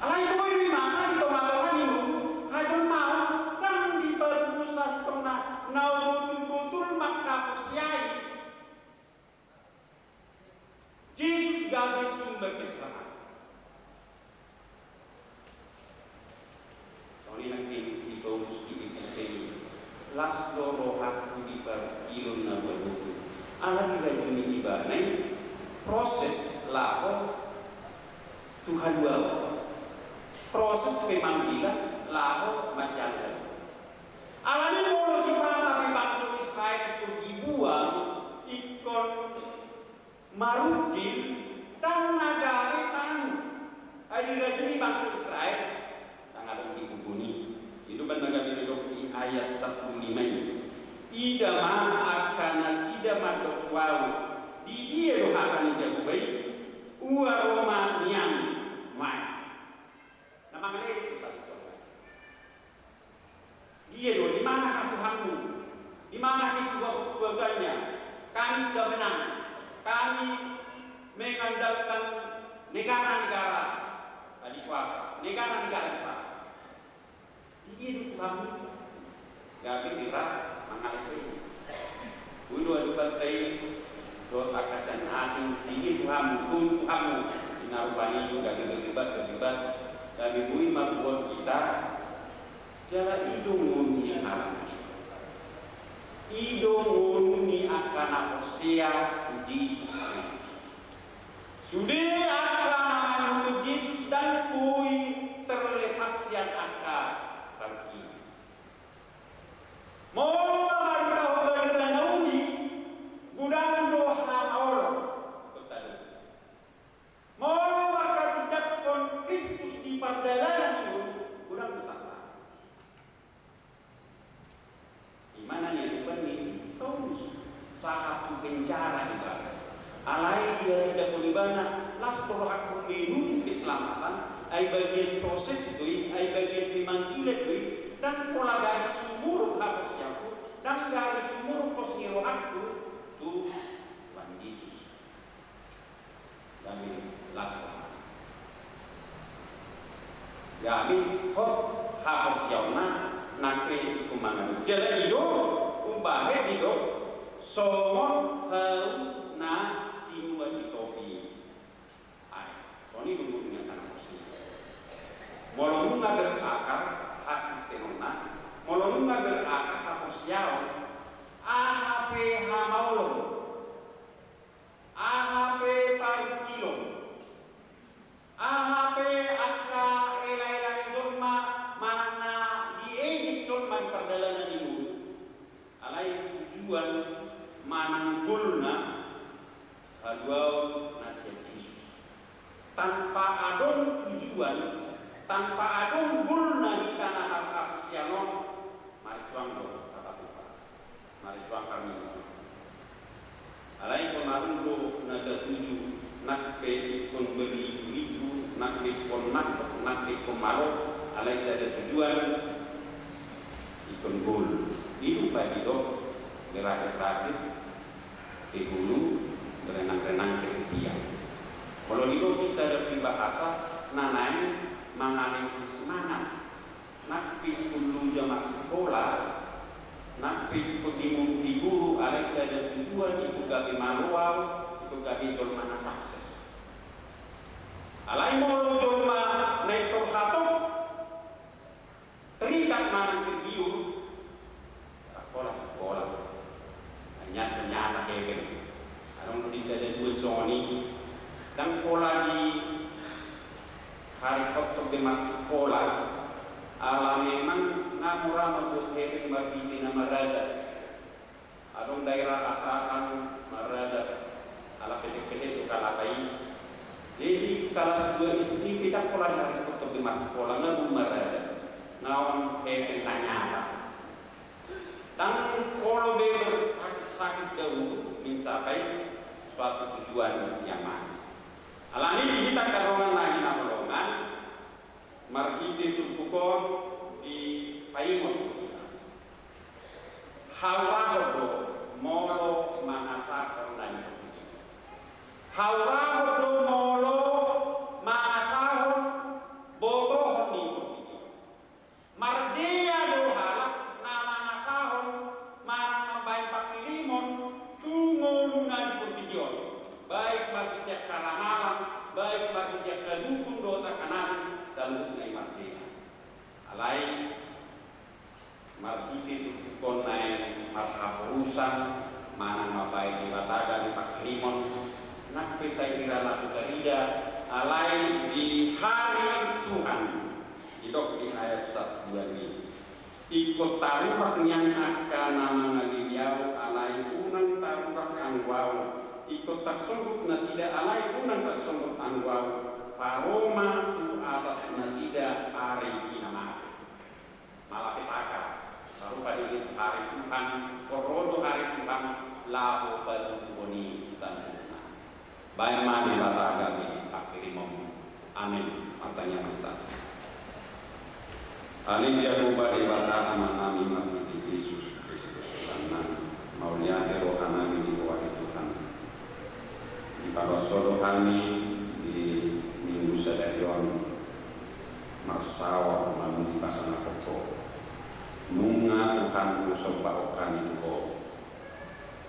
Alai boi do i masa di tongatonga ni ngolu, hajolmaon, ndang dibaru dosa sitongna na botul-botul manghaporseai Jesus gabe sumber keselamatan. Songon i nangkin si Paulus di Episka i, las do rohangku di parungkilon na huadopi. Ala dirajumi ibana i proses laho tu haluaon. Proses pemanggilan laho manjalo haluaon. Alani molo sipata pe bangso Israel ingkon dibuang, ingkon marungkil, ndang na gabe tanu. Ai dirajumi bangso Israel, ndang adong di buku ni. Itu kan na gabe didok di ayat sampulu lima i. Ida ma angka nasida mandok tu ahu, di dia do hata ni Jahowa i, ua ro ma nian nuaeng. Na mangalele tu sasintongna. Dia do, di mana Tuhanmu? Di mana ketua-, ketuanya? Kami sudah menang. Kami mengandalkan negara-negara tadi kuasa, negara-negara besar. Di dia do Tuhanmu? Gabe hira mangalesei. Boi do adong banta i dohot angka sian asing, di dia Tuhanmu, tu Tuhanmu. Ina rupani gabe berdebat, berdebat. Gabe boi mambuat hita. Jala i do ngolu ni halak Kristen. I do ngolu ni angka na porsea tu Jesus Kristus. Sude angka na mangihuthon Jesus ndang boi terlepas sian angka parungkilon. Molo mamaritahon barita na uli, godang do hamaolon. Molo manghatindanghon Kristus di pardalanan i, godang do tantangan. I ma na niadopan ni si Paulus, sahat tu penjara ibana. Alai dihatindanghon ibana, las do rohangku menuju keselamatan, ai bagian proses do i, ai bagian pemanggilan do i, ndang pola gabe sumurut haporseaonku, ndang gabe sumurut pos ni rohangku tu Tuhan Jesus. Gabe las rohana. Gabe hot haporseaonna nang pe ingkon mangadopi. Jala i do umbahen didok songon hau na sinuan di topi. Ai, songon i do umurna angka na porsea. Molo nunga berakar hakristenonna, molo nunga berakar haporseaon, aha pe hamaolon, aha pe parungkilon, aha pe angka elaela ni jolma manang na diejek jolma di pardalanan ni ngolu, alai tujuan manang golna haluaon na sian Jesus. Tanpa adong tujuan, tanpa adong golna hita na marhaporseaon on, marisuang do tapatupa. Marisuang hami. Alai ingkon adong do na tatuju, nang pe ingkon berliku-liku, nang pe ingkon nangkok, nang pe ingkon malo, alai sada tujuan, ingkon gol. I do umbahen didok, berakit-rakit ke hulu, berenang-renang ke tepian. Molo didok i sada peribahasa, na naeng mangalehon semangat. Nang pe ingkon loja marsikola, nang pe ingkon dimurupi guru, alai sada tujuan, ingkon gabe malo au, ingkon gabe jolma na sukses. Alai molo jolma na intor hatop, terikat manang tergiur, ra pola sikola. Hanyar ternyata hepeng. Ndang pola diharingkothon be marsikola, ala memang nga mura ma buat hepeng marhite na marada. Adong daerah Asahan marada, ala pendek-pendek do kalapa i. Jadi kalas dua S D pe ndang pola diharingkothon be marsikola, nga boi marada. Nga on hepeng na nyata. Ndang olo be bersakit-sakit dahulu mencapai suatu tujuan yang manis. Alani di hita angka dongan nami na hinaholongan, marhite turpuk on dipaingot hita. Haurahon do molo mangasahon na di portibi on. Haurahon do molo mangasahon botohon ni portibi on. Marjea do halak na mangasahon manang mambahen pangkirimon tu ngoluna di portibi on, baik marhite angka ramalan, baik marhite angka dukun dohot angka na asing, saluhutna i marjea. Alai marhite turpuk on naeng marhaporusan manang mambahen Debata gabe pangkirimon, nang pe sai hira na so tarida, alai di hari Tuhan. Didok di ayat sampulu dua i, ingkon tarurak nian angka na mangalili ahu, alai unang tarurak anggo ahu. Ingkon tarsonggot nasida, alai unang tarsonggot anggo ahu. Paroma tu atas nasida ari hinamate. Malapetaka, sarupa do i tu hari Tuhan, ro do hari Tuhan, laho patuduhon i saluhutna. Bahen ma Debata gabe pangkirimon. Amin. Martangiang ma hita. Ale Jahowa Debata Amanami marhite Jesus Kristus Tuhannami, mauliate rohanami di Ho ale Tuhan. Dipaloas Ho do hami di Minggu sadari on marsaor mamuji pasangaphon Ho. Nunga Tuhan husombahon hami tu Ho.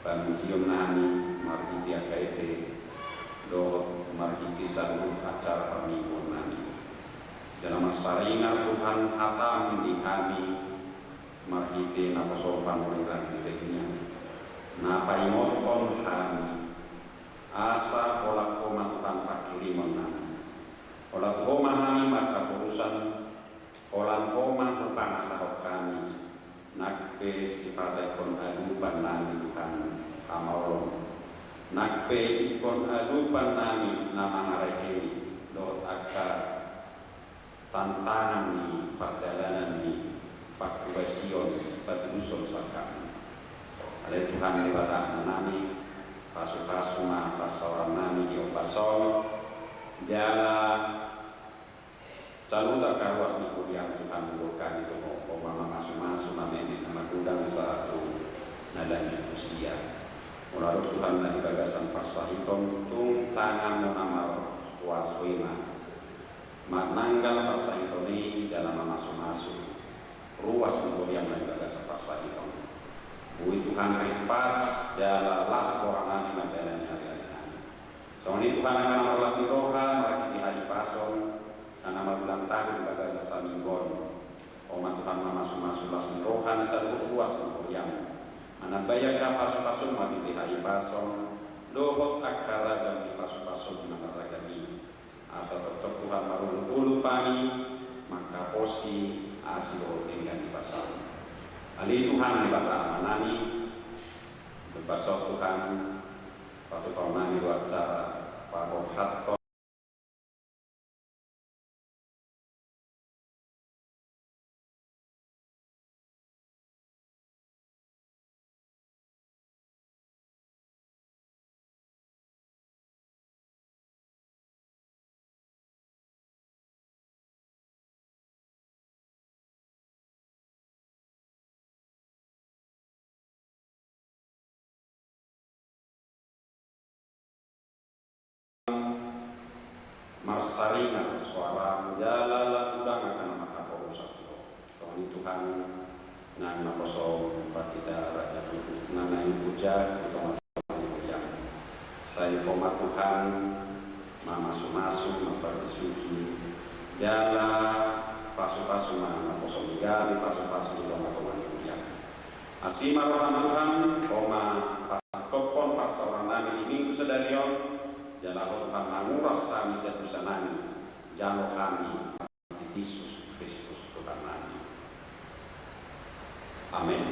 Pamujionnami marhite angka ende dohot marhite saluhut acara parmingguonnami. Jala marsaringar Tuhan hatam di hami marhite naposom panurirang di daging i, na paingothon hami asa holan Ho ma Tuhan pangkirimonnami. Holan Ho ma hami marhaporusan, holan Ho ma hupangasahon hami, nang pe sipata ingkon adupannami Tuhan hamaolon, nang pe ingkon adupannami na mangareheni dohot angka tantangan ni pardalanan ni panghubasion patudushon sangkapmi. Ale Tuhan Debata Amanami, pasupasu ma parsaorannami di ombas on, jala saluhut angka ruas ni huriaM Tuhan, hudokhon hami tu Ho, Ho ma mamasumasu, mameme na magodang sahat tu na lanjut usia. Molo adong Tuhan na di bagasan parsahiton, tung tanganMu na markuaso i ma mananggal parsahiton i jala mamasumasu ruas ni huriaM na di bagasan parsahiton. Boi Tuhan rimpas jala las rohanami mandalani ariarinami. Songon i Tuhan, angka na marlas ni roha marhite hahipason, angka na marulang tahun di bagasan saminggu on, Ho ma Tuhan mamasumasu las ni roha ni saluhut ruas ni huriaM. Manambai angka pasupasuM marhite hahipason dohot angka ragam ni pasupasuM na marragam i. Asa tongtong Tuhan marolopolop hami manghaposi asi dohot denggan ni basaM. Ale Tuhan Debata Amanami, di ombas on Tuhan, patupaonnami do acara paborhathon marsaringar soaraM jala lam godang angka na marhaporusan tu Ho. Songon i Tuhan, nang naposom Pandita Raja Putu na naeng huja di tongatonga ni huriaM. Sai Ho ma Tuhan mamasumasu, mamparbisuhi, jala pasupasu ma naposom i gabe pasupasu di tongatonga ni huriaM. Asi ma rohaM Tuhan, Ho ma pasingkophon parsaorannami di Minggu sadari on, Jala Ho Tuhan, manguras hami sian dosa nami, jalo hami mangihut Jesus Kristus Tuhan nami. Amen.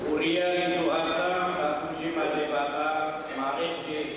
Huria ni Tuhanta, tapuji ma Debata, marende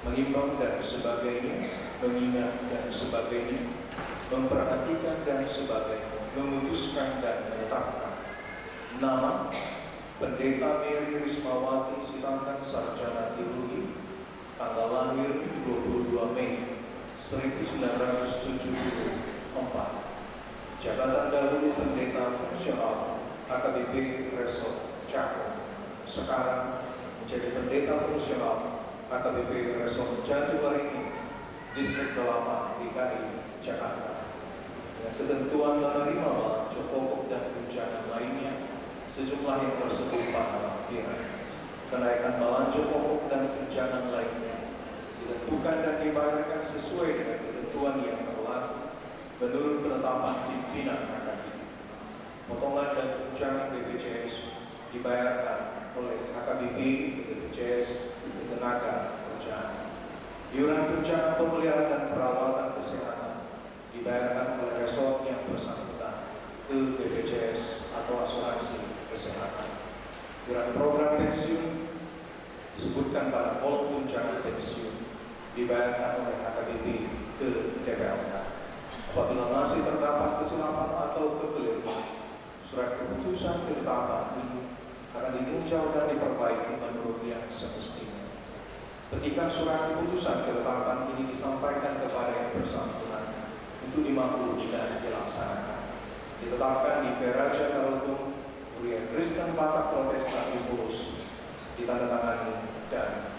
Menimbang dan sebagainya, mengingat dan sebagainya, memperhatikan dan sebagainya, memutuskan dan menetapkan. Nama: Pendeta Mary Rismawati Sitanggang, sarjana teologi, tanggal lahir dua puluh dua Mei seribu sembilan ratus tujuh puluh empat. Jabatan dahulu pendeta fungsional H K B P Resort Cakung, sekarang menjadi pendeta fungsional H K B P Resort Jatiwaringin, Distrik Delapan, D K I Jakarta. Dengan ketentuan menerima balanco pokok dan tunjangan lainnya sejumlah yang tersebut pada lampiran. Kenaikan balanco pokok dan tunjangan lainnya ditentukan dan dibayarkan sesuai dengan ketentuan yang berlaku menurut penetapan pimpinan H K B P. Potongan dan tunjangan B P J S dibayarkan oleh H K B P ke B P J S Ketenaga Kerjaan. Iuran tunjangan pemeliharaan dan perawatan kesehatan dibayarkan oleh resort yang bersangkutan ke B P J S atau asuransi kesehatan. Iuran program pensiun disebutkan pada kolom tunjangan pensiun dibayarkan oleh H K B P ke T P L K. Apabila masih terdapat kesilapan atau kekeliruan, surat keputusan ketetapan ini akan ditinjau dan diperbaiki menurut yang semestinya. Petikan surat keputusan ketetapan ini disampaikan kepada yang bersangkutan untuk dimaklumi dan dilaksanakan. Ditetapkan di Peraja Tarutung, Kuria Kristen Batak Protestan Impulus, ditandatangani dan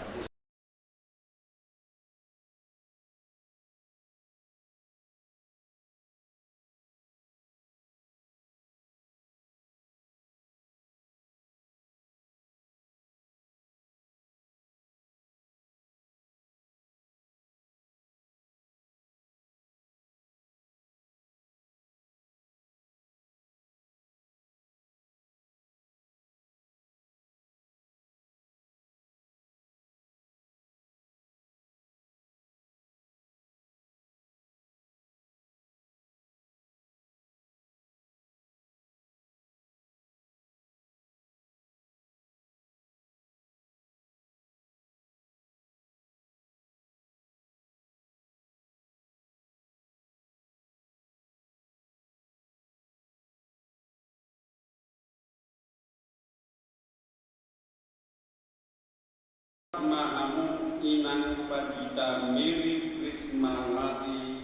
Ma hamu inang Pandita Mary Rismawati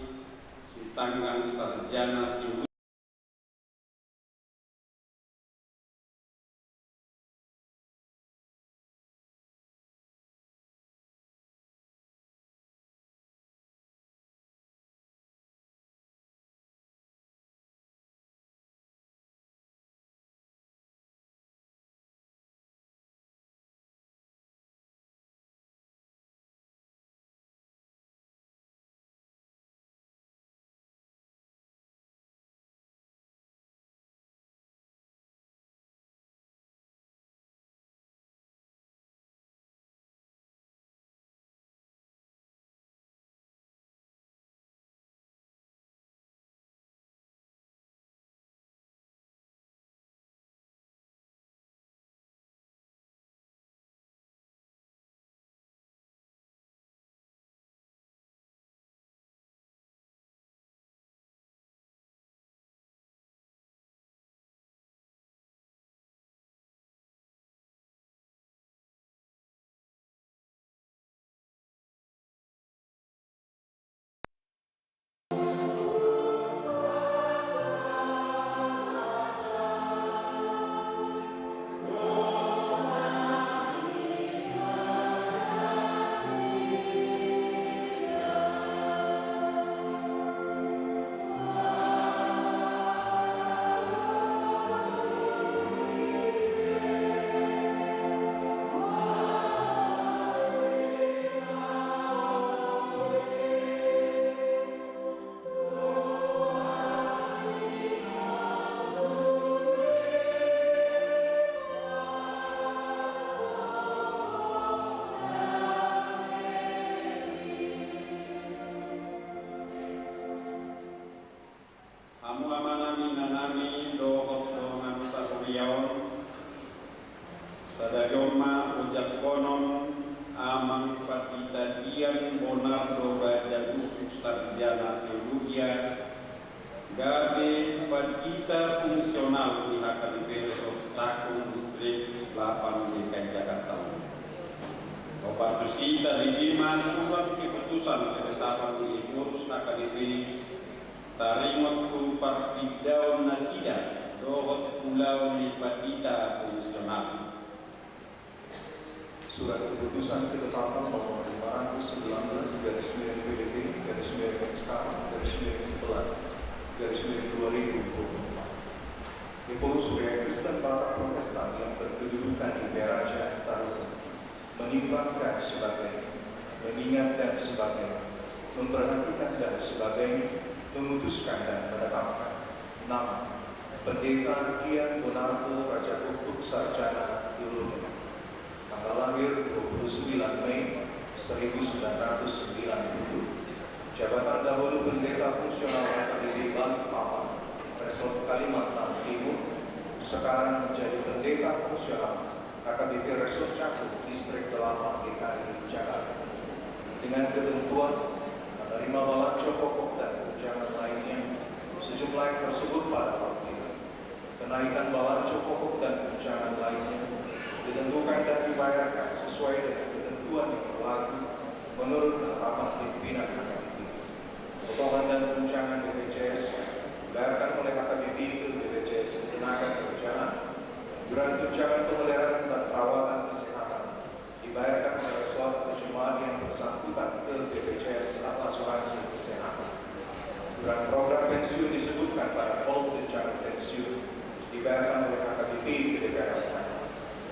Sitanggang, sarjana teologi. Dian Bonardo Raja Guguk, sarjana teologia, gabe pandita fungsional di H K B P Resort Cakung, Distrik Delapan, D K I Jakarta. Opat, tusi tadi ma surat keputusan ketetapan di pengurus H K B P taringot tu parpindaon nasida dohot ulaon ni pandita fungsional. Surat keputusan ketetapan nomor lima ratus sembilan belas garis miring P D T garis miring S K garis miring sebelas garis miring dua ribu dua puluh empat. Pengurus Huria Kristen Batak Protestan yang berkedudukan di Baraja Tarutung, menimbang dan sebagainya, mengingat dan sebagainya, memperhatikan dan sebagainya, memutuskan dan menetapkan nama Pendeta Dian Bonardo Raja Guguk, sarjana teologi, tanggal lahir dua puluh sembilan Mei seribu sembilan ratus sembilan puluh, jabatan dahulu pendeta fungsional H K B P Balikpapan, Resort Kalimantan Timur, sekarang menjadi pendeta fungsional H K B P Resort Cakung, Distrik Delapan, D K I Jakarta, dengan ketentuan menerima balanco pokok dan tunjangan lainnya sejumlah yang tersebut pada lampiran. Kenaikan balanco pokok dan tunjangan lainnya ditentukan dan dibayarkan sesuai dengan ketentuan yang berlaku menurut penetapan pimpinan H K B P. Potongan dan tunjangan B P J S dibayarkan oleh H K B P ke B P J S Ketenagakerjaan. Iuran tunjangan pemeliharaan dan perawatan kesehatan dibayarkan oleh resort atau jemaat yang bersangkutan ke B P J S atau asuransi kesehatan. Iuran program pensiun disebutkan pada kolom tunjangan pensiun dibayarkan oleh H K B P ke D P R.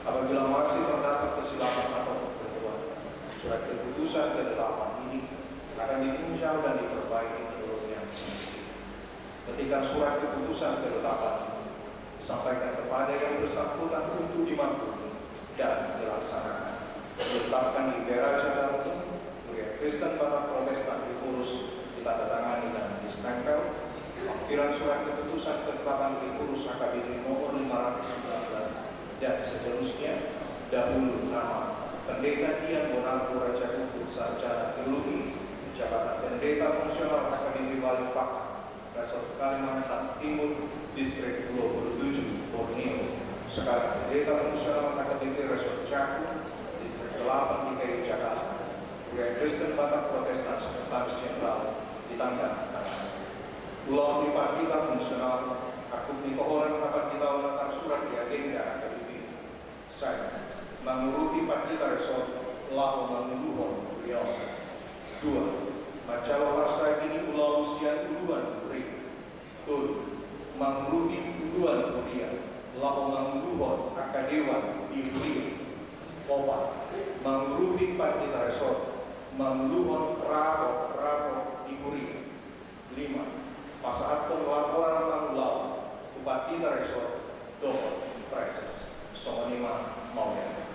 Apabila masih terdapat kesilapan atau kekeliruan, surat keputusan ketetapan ini akan ditinjau dan diperbaiki menurut yang semestinya. Petikan surat keputusan ketetapan ini disampaikan kepada yang bersangkutan untuk dimaklumi dan dilaksanakan. Diletakkan di Baraja Tarutung, Huria Kristen Batak Protestan, diurus, ditandatangani dan distempel. Lampiran surat keputusan ketetapan pengurus H K B P nomor lima ratus sembilan belas dan seterusnya, dahulu nama Pendeta Dian Bonardo Raja Guguk, sarjana teologi, jabatan pendeta fungsional H K B P Balikpapan, Resort Kalimantan Timur, Distrik dua puluh tujuh, Borneo. Sekarang pendeta fungsional H K B P Resort Cakung, Distrik Delapan, D K I Jakarta. Huria Kristen Batak Protestan, Sekretaris Jenderal, ditanda tangan. Ulaon ni pandita fungsional, angkup ni pohoran hapanditaon na tarsurat di agenda H K B P. Sada, mangurupi pandita resort laho manguluhon huria on. Dua, manjalo parsahit ni ulaon sian uluan huria. Tolu, mangurupi uluan huria laho manguluhon angka dewan di huria. Opat, mangurupi pandita resort manguluhon rapot-rapot di huria. Lima, pasahathon laporan pangulaon tu pandita resort dohot praeses. Songon i ma, mauliate.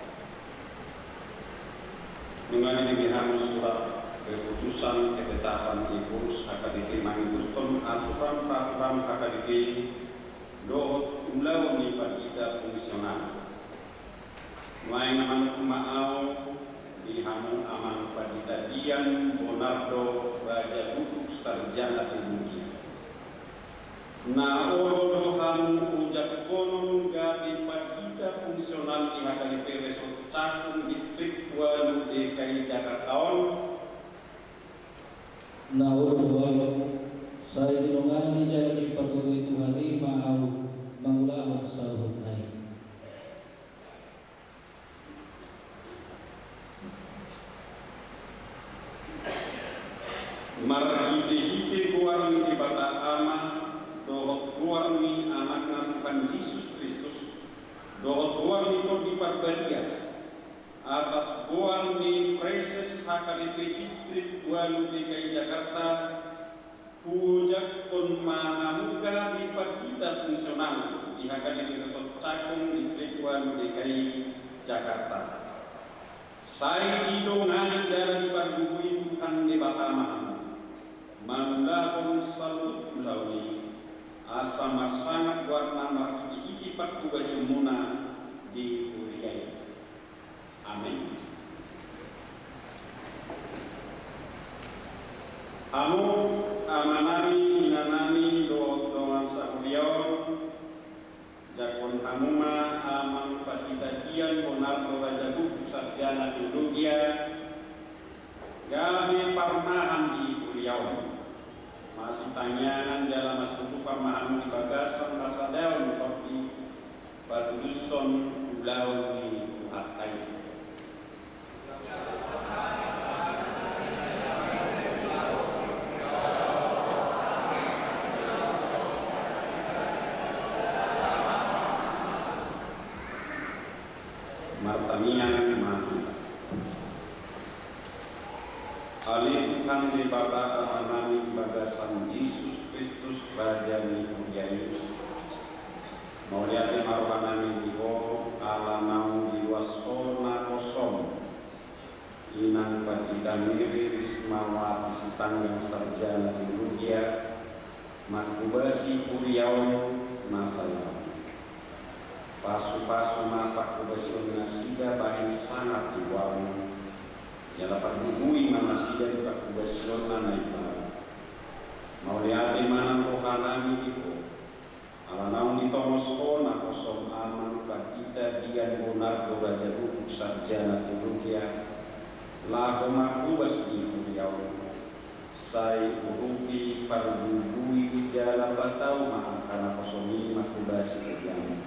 Nunga dibahen hamu surat keputusan ketetapan di pengurus H K B P mangihuthon aturan-peraturan H K B P dohot ulaon ni pandita fungsional. Nuaeng na manungkun ma ahu di hamu Amang Pandita Dian Bonardo Raja Guguk, sarjana teologia, na olo do hamu ojak honon gabe pandita fungsional di H K B P Resort Cakung, Distrik ualu, D K I Jakarta on? Na olo do ahu. Sai didongani jala dipargogoi Tuhan i ma ahu mangulahon saluhutna i. Marhitehite goar ni Debata Ama, dohot goar ni Anakna Tuhan Jesus Kristus, dohot goar ni Tondi Parbadia, atas goar ni Praeses H K B P Distrik ualu D K I Jakarta, huojakhon ma hamu gabe pandita fungsional di H K B P Resort Cakung, Distrik ualu D K I Jakarta. Sai didongani jala dipargogoi Tuhan Debata ma hamu mangulahon saluhut ulaon i, asa marsangap goarna marhitehite parhobasionmuna di huria i. Amen. Hamu amanami, inanami dohot dongan sahuriaon, jangkon hamu ma Amang Pandita Dian Bonardo Rajagukguk sarjana teologia, gabe parumahan di huriaon. Masitangiangan jala masiudupan ma hamu di bagasan hasadaon dohot di patudushon ulaon ni Tuhanta i. Martangiang ma hita. Ale Tuhan Debata Amanami di bagasan Jesus Kristus Raja ni huria i, mauliate ma rohanami di Ho ala naung diloas Ho naposom Inang Pandita Mary Rismawati Sitanggang sarjana teologia, manghobasi huriaon na saleleng. Pasupasu ma panghobasion nasida bahen sangap di goarmu, jala parbubui ma nasida di panghobasionna na imbaru. Mauliate ma nang rohanami di Ho, ala naung ditongos Ho naposom Amang Pandita Dian Bonardo Rajagukguk sarjana teologia, laho manghobas di huriaon. Sai urupi, parbubui jala patau ma angka naposom i manghobasi huriaon,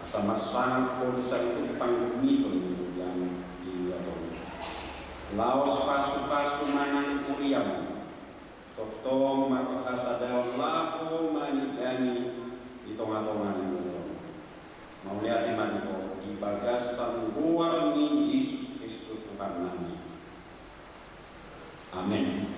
asa marsangap Ho di saluhut panghorhon ni huriaon di luat on. Laos pasupasu ma nang huriaon, tongtong marhasadaon laho manidani di tongatonga ni luat on. Mauliate ma di Ho di bagasan goar ni Jesus Kristus Tuhannami. Amen.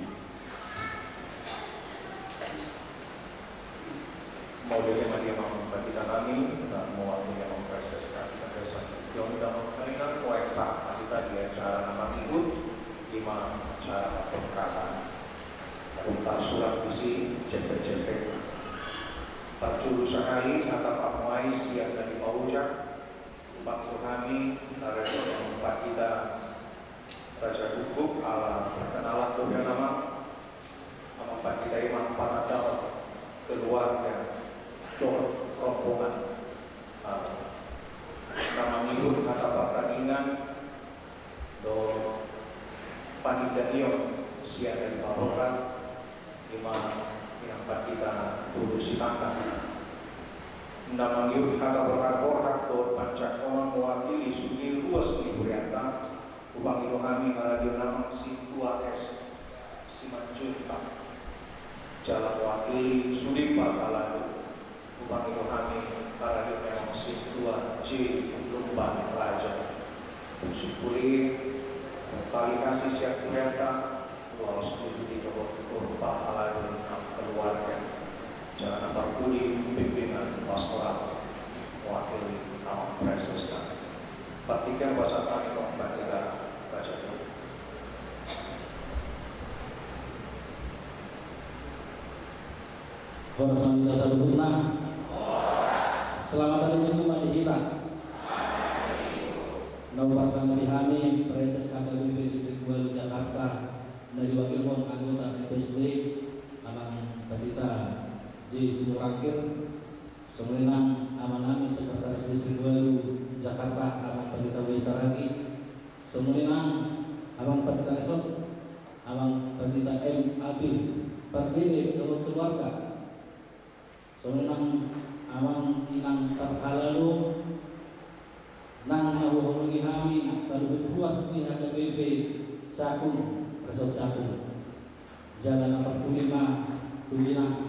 Mauliate ma di Amang Panditanami, na mewakili Amang Praeses nami di bagasan tingki on, Amang Kardinal, mauliate ma di hita di acara na mangihut, i ma acara pemberkatan. Adong tarsurat disi, jempek-jempek. Parjolo sahali, hata pamuai sian na di paujak, tu pangido hami, na raja Amang Pandita Rajagukguk, ala perkenalan do nian Amang. Amang Pandita i ma panandahon keluarga dohot rombongan, ah, na mangihut hata partangiangan dohot panindanion sian na di paborhat, i ma Inang Pandita Bulu Sitanggang. Na mangihut hata borhatborhat dohot panjangkongan mewakili sude ruas ni hurianta, hupangido hami ala ni Amang Sintua S Simanjuntak, jala mewakili sude parhalado, hupangido hami ala ni Amang Sintua J Lumban Raja. Simpul i, tali kasih sian hurianta, laos diikuti dohot parhalado nang keluarga, jala na parpudi pimpinan pastoral, mewakili Amang Praeses nami. Partingkian pasahat hami tu Amang Pandita Raja. Horas ma di hita saluhutna. Selamat hari Minggu ma di hita. Na hupasangapi hami Praeses H K B P Distrik Walu Jakarta, na diwakilhon anggota F S D, Amang Pandita J Simorangkir, songon i nang amanami Sekretaris Distrik Walu Jakarta, Amang Pandita W Saragi, songon i nang Amang Pandita Resort, Amang Pandita M Abi Pardede dohot keluarga. Songon i nang amang inang parhalado, nang na huhonongi hami saluhut ruas ni H K B P Cakung, Resort Cakung. Jala na parpudi ma tu inang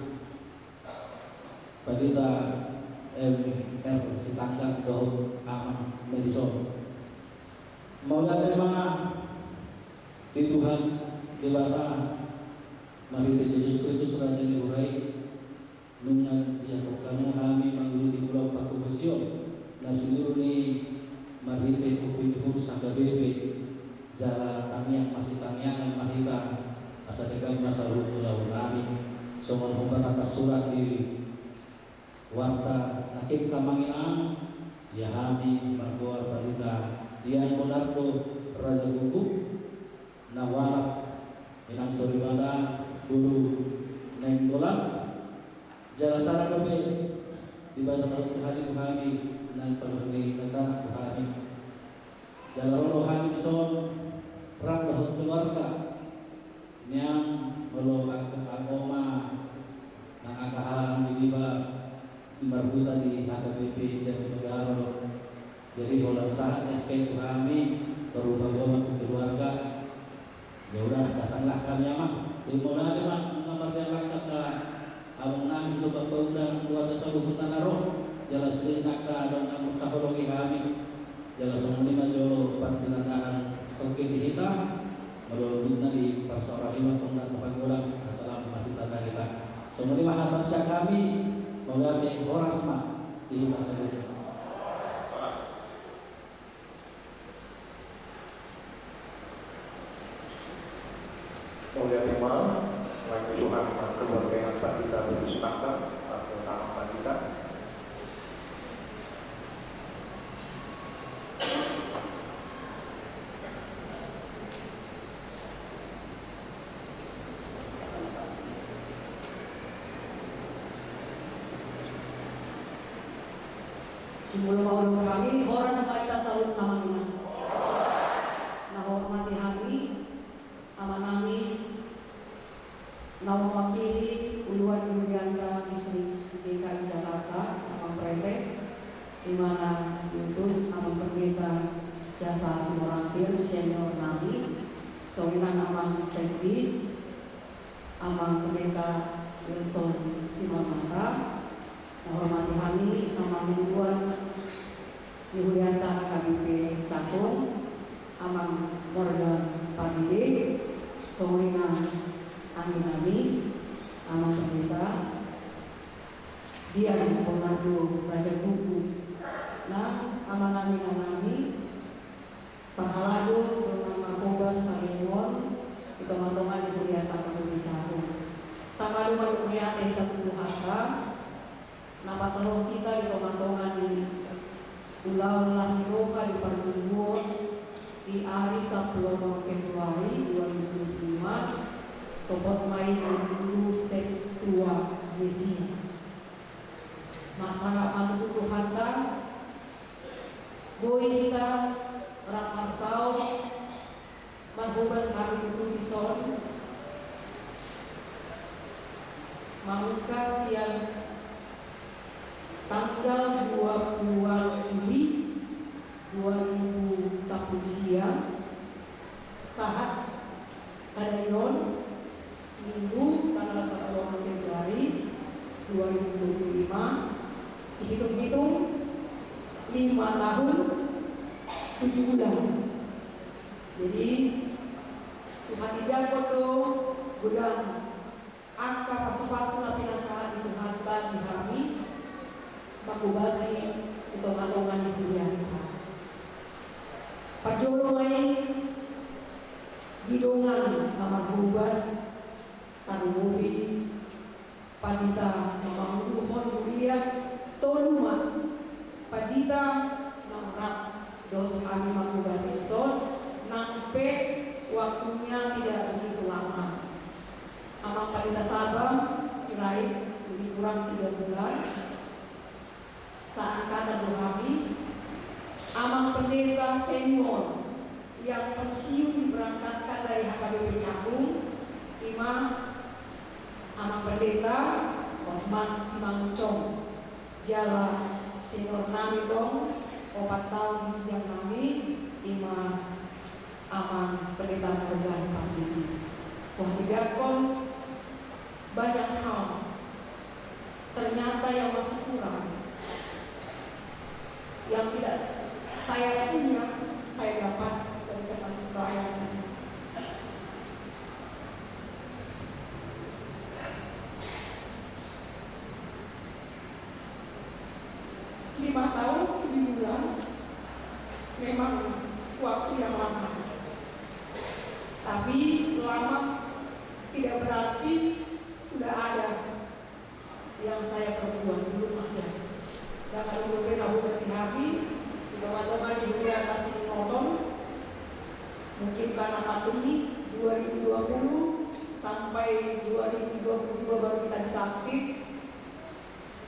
Pandita M R Sitanggang dohot amang na dison. Mauliate ma di Tuhan Debata, marhite Jesus Kristus Raja ni huria i, nunga dijangkon hamu hami mangurupi ulaon parhobasion na sumurung i marhite umpung ni pengurus H K B P, jala tangiang masitangiangan ma hita, asa denggan ma saluhut ulaon nami, songon hombar na tarsurat di warta nangkin, amang inang, ia hami margoar Pandita Dian Bonardo Raja Guguk, na hualap Inang soripada, boru Nainggolan. Jala sada dope di basa tahu Tuhan itu hami, nang paluhani kata Tuhan. Jala ro do hami dison, rap dohot keluarga. Niang molo angka, angka oma, nang angka hahang di Niba, marhuta di H K B P Jatinegara do. Jadi holan sahat S K tu hami, berupa goma tu keluarga. Ya udah, datanglah kami ama. Jadi molo ada ma, nunga mardian langkah ka abang nami, sobat pemuda, keluarga saluhutna na ro. Jala sude nangka adong nang mengkaholongi hami. Jala songon i ma jolo partinandahan soke di hita, molo luhutna di parsaoran i ma tong na tapanggolang, asal masih tanda hita. Songon i ma hata sian hami, mauliate, horas ma di hita saluhutna. Horas. Mauliate ma, lae, uju hami ma keluarga inang Pandita Petrus Sitanggang, atau tangan Pandita. Jumolo mauliate hami, horas ma di hita saluhutna, amang inang. Na hormati hami, ama nami, na mewakili uluan di Hurianta Distrik D K I Jakarta, Amang Praeses, di mana diutus Amang Pendeta Jasa Simorangkir, senior nami, songon i nang Amang Sekdis, Amang Pendeta Wilson Simarmata, na hormati hami, Amang Uluan di Hurianta H K B P Cakung, Amang Morgan Pardede, songon i nang anggi nami, Amang Pendeta Dian Bonardo Rajagugu, nang ama nami, inang nami, parhalado dohot na marhobas saringon di tonga-tonga ni Hurianta H K B P Cakung. Tamalum ma mauliate hita tu Tuhanta, na pasahat hita di tonga-tonga ni ulaon las ni roha di parmingguon di ari sampulu onom Februari dua ribu dua puluh lima, topot ma i di Minggu Septuagesia. Marsahat ma tutu tu Tuhanta, boi hita rap marsaor, marhobas hami tutu dison, mamungka sian tanggal dua puluh Juli dua ribu sampulu sia, sahat sadari on, Minggu, tanggal sampulu onom Februari dua ribu dua puluh lima, dihitung-hitung lima tahun tujuh bulan. Jadi, huhatindangkon do godang angka pasu-pasu na pinasahat ni Tuhanta di hami, manghobasi di tonga-tonga ni hurianta. Parjolo ma i di dongan na marhobas, tarlumobi pandita na manguluhon huria, tolu ma pandita na rap dohot hami manghobasi dison, nang pe waktunya tidak begitu lama. Amang Pandita Sabang Sirait, lebih kurang tiga bulan. Seangkatan do hami, Amang Pendeta senior yang pensiun diberangkatkan dari H K B P Cakung, ima Amang Pendeta Hotman Simangunsong. Jala senior nami tong, opat taon di ginjang nami, ima Amang Pendeta Morgan Pardede. Wah, huhatindangkon banyak hal ternyata yang masih kurang, yang tidak saya punya, saya dapat dari teman sebaya. Lima tahun tujuh bulan memang waktu yang lama. Tapi lama tidak berarti sudah ada yang saya perbuat, belum ada. Dan kalau belum pernah hubungan si Habi, di tonga-tonga di dunia kasih nonton, mungkin karena pandemi dua ribu dua puluh, Sampai dua ribu dua puluh dua baru kita bisa aktif.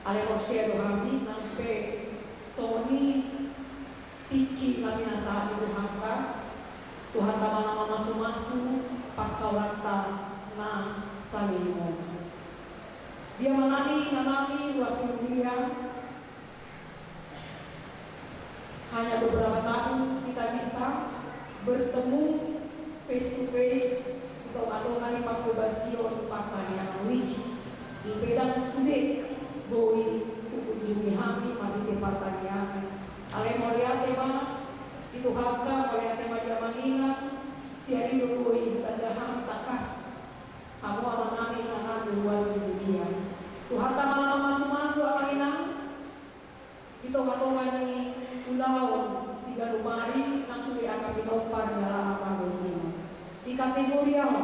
Alai porsea do hami nang pe songon i tingki na pinasahat ni Tuhanta, Tuhanta ma na mamasumasu parsaoranta na saleleng on. Dia ma nami, na nami, ruas ni huria, hanya beberapa tahun kita bisa bertemu face to face di tonga-tonga ni pangkobasion partangiangan wiki. I pe ndang sude boi hukunjungi hami marhite partangiangan. Alai mauliate ma di Tuhanta, mauliate ma di Amang Inang, sian i do boi hutanda hami tangkas hamu amang nami, inang nami, ruas ni huria. Tuhanta ma na mamasumasu amang inang di tonga-tonga ni ulaon siganup ari, nang sude angka pinompar ni halak amang dohot inang. Di kategori on,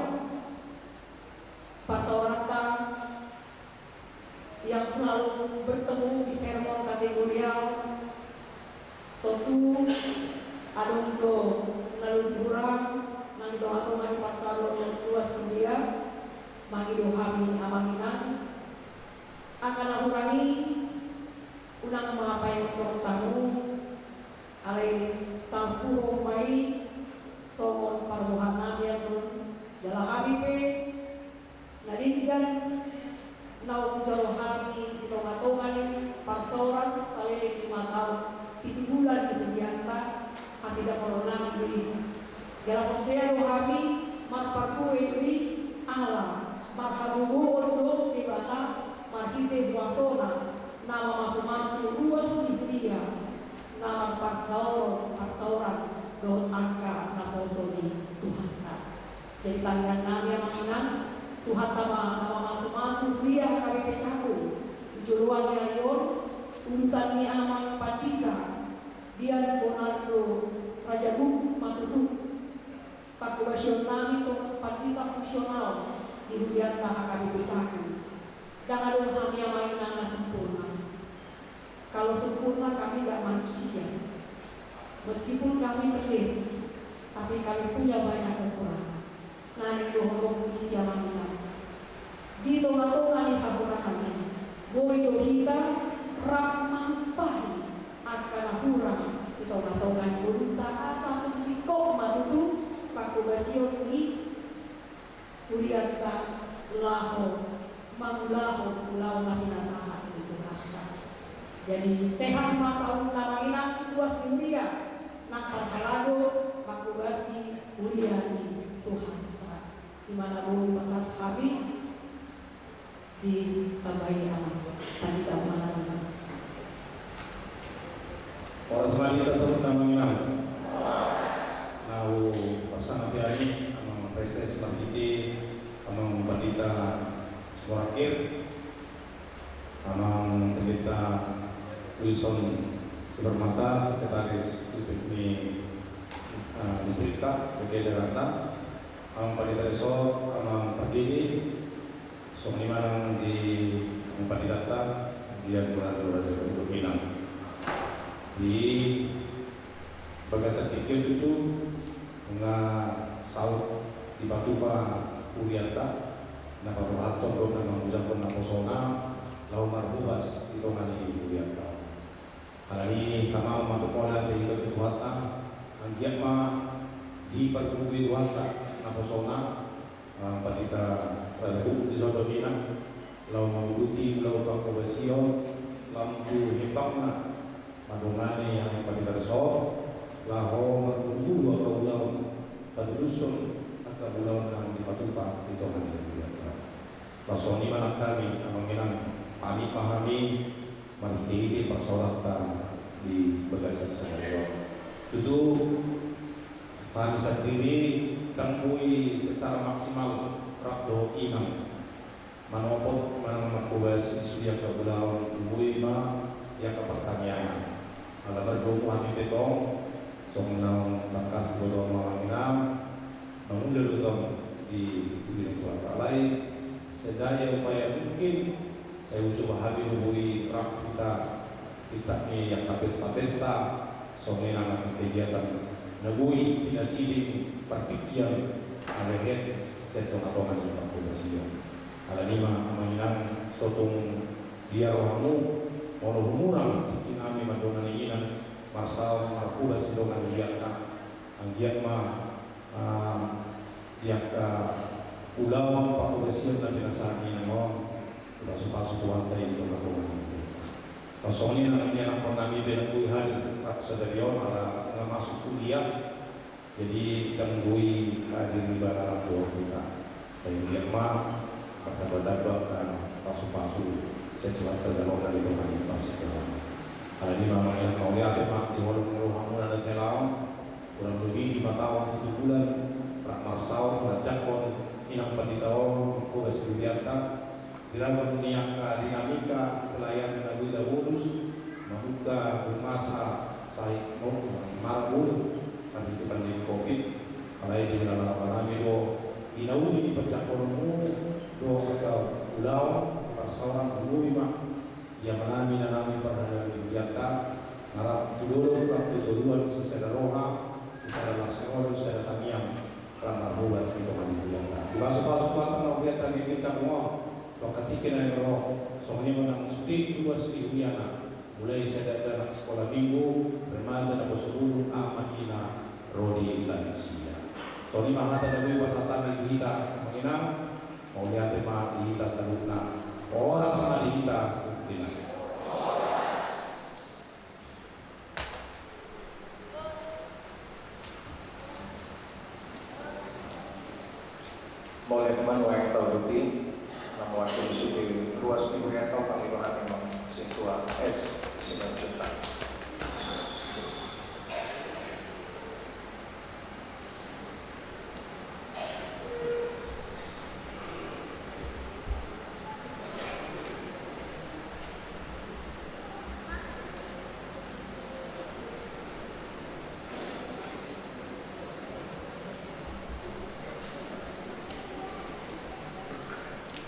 parsaoranta yang selalu bertemu di sermon kategori on, tontu adong do na lobi hurang nang di tonga-tonga ni parsaoran ruas ni huria. Mangido hami amang inang, angka na hurang i unang ma paingothon hamu, alai salpu ma i songon parboahan nami on. Jala hami pe na denggan na hujalo hami di tonga-tonga ni parsaoran saleleng lima taon pitu bulan di huria, hatidaponon nami do i. Jala porsea do hami marparbue do i, ala marhagogoon do Debata marhite huasona na mamasumasu ruas ni huria na marparsaoran, parsaoran dohot angka naposo ni Tuhanta. Jadi tangiang nami amang inang, Tuhanta ma na mamasumasu huria H K B P Cakung di joloan ni ari on, udutan ni amang pandita Dian Bonardo Raja Guguk ma tutu pangkobasion nami songon pandita fungsional di huria H K B P Cakung. Ndang adong hami amang inang na sempurna. Kalau sempurna kami nggak manusia. Meskipun kami pendeta, tapi kami punya banyak kekurangan. Naeng dohononku disi amang inang, di tonga-tonga ni hahurangan i, boi do hita rap manumpahi angka na hurang di tonga-tonga ni ngolunta, asa tung singkop ma tutu pangkobasion ni hurianta laho mangulahon ulaon na pinasahat ni Tuhanta. Jadi sehat ma saluhutna amang inang, ruas ni huria, nang parhalado mangkobasi huria ni Tuhanta. I ma na boi pasahat hami. Ditambai amang pandita, amang inang. Horas ma di hita saluhutna amang inang. Na hupasangapi hami amang preses marhite amang pandita Sihombing, amang pendeta Wilson Sipermata, sekretaris distrik ni, eh, distrikta D K I Jakarta, amang pandita resort, amang pardidi, songon i ma nang di amang panditanta Dian Bonardo Raja Guguk dohot inang. Di bagasan tingki on tutu nunga saut dipatupa hurianta na paborhathon dohot na mangujangkon naposona laho marhobas di tonga ni hurianta. Alani i tama ma mandok mauliate hita tu Tuhanta, anggiat ma diparbue Tuhanta naposona, amang pandita Raja Guguk di son dohot inang, laho manguduti ulaon pangkobasion, lam tu hembangna mandongani amang pandita resort, laho margudu-gudu angka ulaon, patulushon angka ulaon na dipatupa di tonga ni hurianta. Songon i ma nang hami amang inang, pamit ma hami marhite-hite parsaoranta di bagasan sadari on. Tutu hami sandiri ndang boi secara maksimal rap dohot inang manopot manang mangkobasi di sude angka ulaon, boi ma di angka partangiangan. Ala mardomu hami pe tong songon naung tangkas diboto hamu amang inang, mangula do tong di uli ni Tuhanta. Alai sedaya upaya mungkin, sai hucoba hami do boi rap hita, hita ni angka pesta-pesta, songon i nang angka kegiatan na boi pinasiding partingkian na lehet sian tonga-tonga ni pangkobasion. Alani i ma amang inang, so tung dia rohamu, molo humurang tingki nami mandongani inang, marsaor marhobas di dongan huria ta. Anggiat ma, ah, di angka ulaon panghobasion na pinasahat ni inang on, dipasupasu Tuhanta i di tonga-tonga ni huria ta. Songon i nang ianakkon nami pe ndang boi hadir rap sadari on ala nga masuk kuliah. Jadi ndang boi hadir iba rap dohot hita. Sai anggiat ma martamba-tamba angka pasupasu sian Tuhanta jaloonna di tonga ni parsikoloanna. Alani i ma amang inang, mauliate ma di holong ni rohamuna na sai laon. Kurang lobi lima taon pitu bulan rap marsaor manjangkon inang pandita on, manghobas di hurianta. Di ragam ni angka dinamika pelayanan na boi tabolus, mamungka, dung masa sai mara bolus marhite pandemi covid. Alai di hela rohanami do, di na uli ni panjangkononmu do angka ulaon parsaoran, lobi ma di amanami, inanami parhalado ni hurianta, na rap tu dolok, rap tu toruan, sisada roha, sisada las ni olo, sisada tangiang, rap marhobas di tonga ni hurianta. Dipasupasu Tuhanta ma hurianta di hita saluhutna tu angka tingki na naeng ro. Songon i ma nang sude ruas ni huriana, mulai sian dakdanak sikola minggu, remaja, naposobulung, ama, ina, ro di lansia. Songon i ma hata na boi pasahat hami tu hita amang inang. Mauliate ma di hita saluhutna. Horas ma di hita saluhutna. Mauliate ma, nuaeng tauduti na mewakili sude ruas ni hurianta, pangidoan ni amang sintua S Simanjuntak.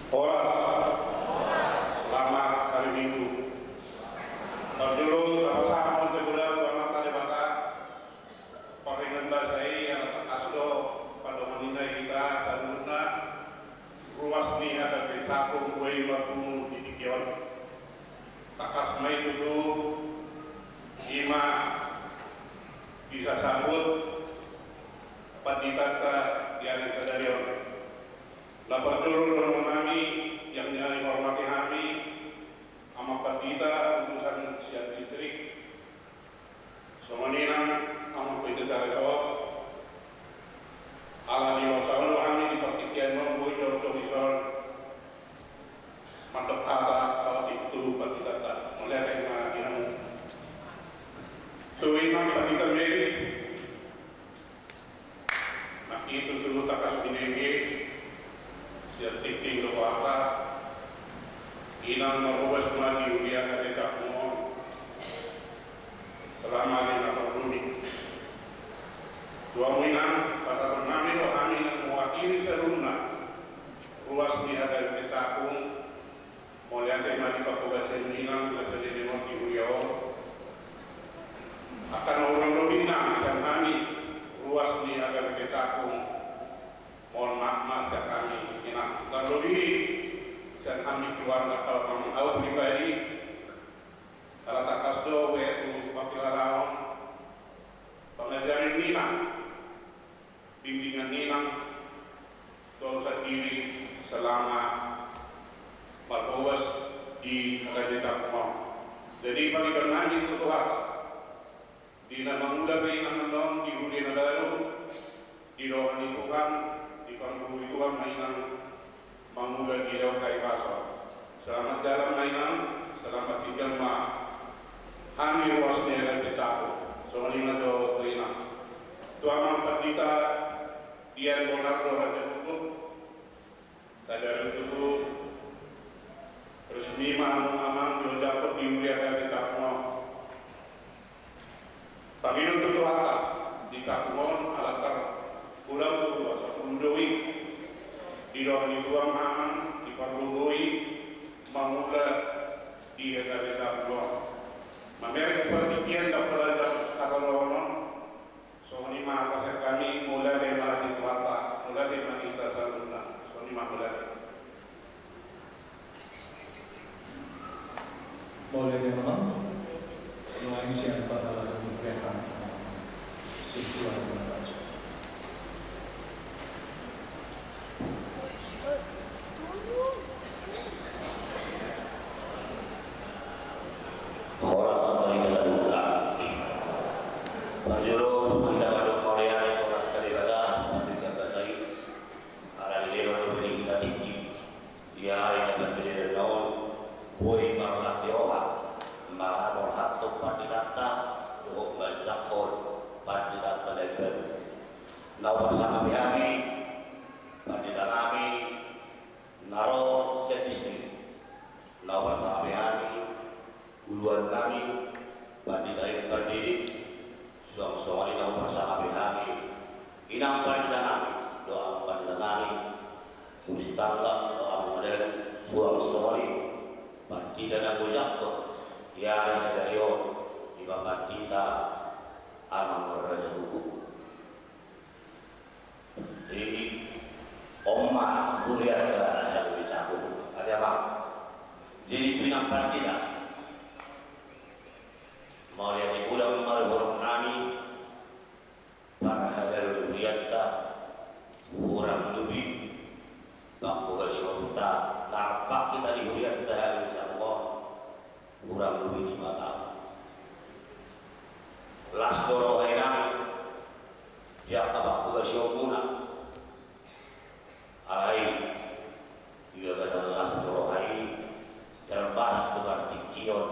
Horas. Selamat hari Minggu. Parjolo tapasahat ma hita tu Amanta Debata. Parningan basa i, ala tangkas do pandonganina hita saluhutna, ruas ni H K B P Cakung boi marpungu di tingki on. Tangkas ma i tutu, i ma bisa sambut panditanta di ari sadari on. Na parjolo do nami, yang dihormati hami, amang pandita, utusan sian distrik, songon i nang amang pendeta resort. Ala ni on sahat do hami di partingkian on, boi jongjong dison mandok hata saotik tu panditanta. Mauliate ma di hamu. Tu inang pandita Mary, nangkin tutu tangkas binege sian tingting do hata. Inang, marhobas ma di huria H K B P Cakung on. Selamat di na parlumi. Tu hamu inang, pasahaton nami do hami na mewakili saluhutna ruas ni H K B P Cakung. Mauliate ma di panghobasion ni inang na saleleng on di huria on. Angka na hurang lobi inang sian hami ruas ni H K B P Cakung, mohon maaf ma sian hami inang. Tarlobi sian hami keluarga, kalau memang au pribadi, ala tangkas do hupangkilalaon pangajari ni inang, bimbingan ni inang tu au sandiri selama marhobas di H K B P Cakung on. Jadi pangidoan nami tu Tuhanta, di na mangula pe inang annon di huria na baru, didongani Tuhan, dipargogoi Tuhan ma inang mangula di dao hahipason. Selamat jalan ma inang, selamat tinggal ma hami ruas ni H K B P Cakung. Songon i ma jo tu inang. Tu amang pandita Dian Bonardo Raja Guguk, sadari tutu resmi ma hamu amang diojakhon di huria H K B P Cakung on. Pangido tu Tuhanta, di Cakung on ala tar ulang tu dua sapulu dua i, didongani Tuhan ma amang, dipargogoi mangula di H K B P Cakung on. Mamereng partingkian dohot hata dohonon, songon i ma hata sian hami, mauliate ma di Tuhanta, mauliate ma di hita saluhutna, songon i ma, mauliate. Oleh memang nuaeng sian pangalaman kegiatan siswa di Makassar. Horas ma di hita saluhutna. Parjolo hita mandok mauliate tu Amanta Debata, pardenggan basa i, ala dilehon dope di hita tingki di ari na parbadia on, boi marlas ni roha manang borhat tu panditanta dohot manjangkon pandita na baru. Na hupasangapi hami, pandita nami na ro sian distrik, na hupasangapi hami, uluan nami, pandita i pardidik, suang songon i na hupasangapi hami, inang pandita nami dohot amang pandita nami, Husitanggang dohot amang madali, suang songon i, pandita na gojangkon di ari sadari on, ima pandita amang Raja Guguk. Jadi, on ma hurianta hagabe jabu. Ate amang. Jadi, tu inang pandita. Mauliate godang ma di horong nami. Parhalado di hurianta. Hurang lobi. Panghobasionta. Na rap hita di hurianta hagabe jabu on. Hurang lobi lima taon. Las do roha inang di angka panghobasionmuna. Alai di bagasan las do roha i terbatas do partingkion,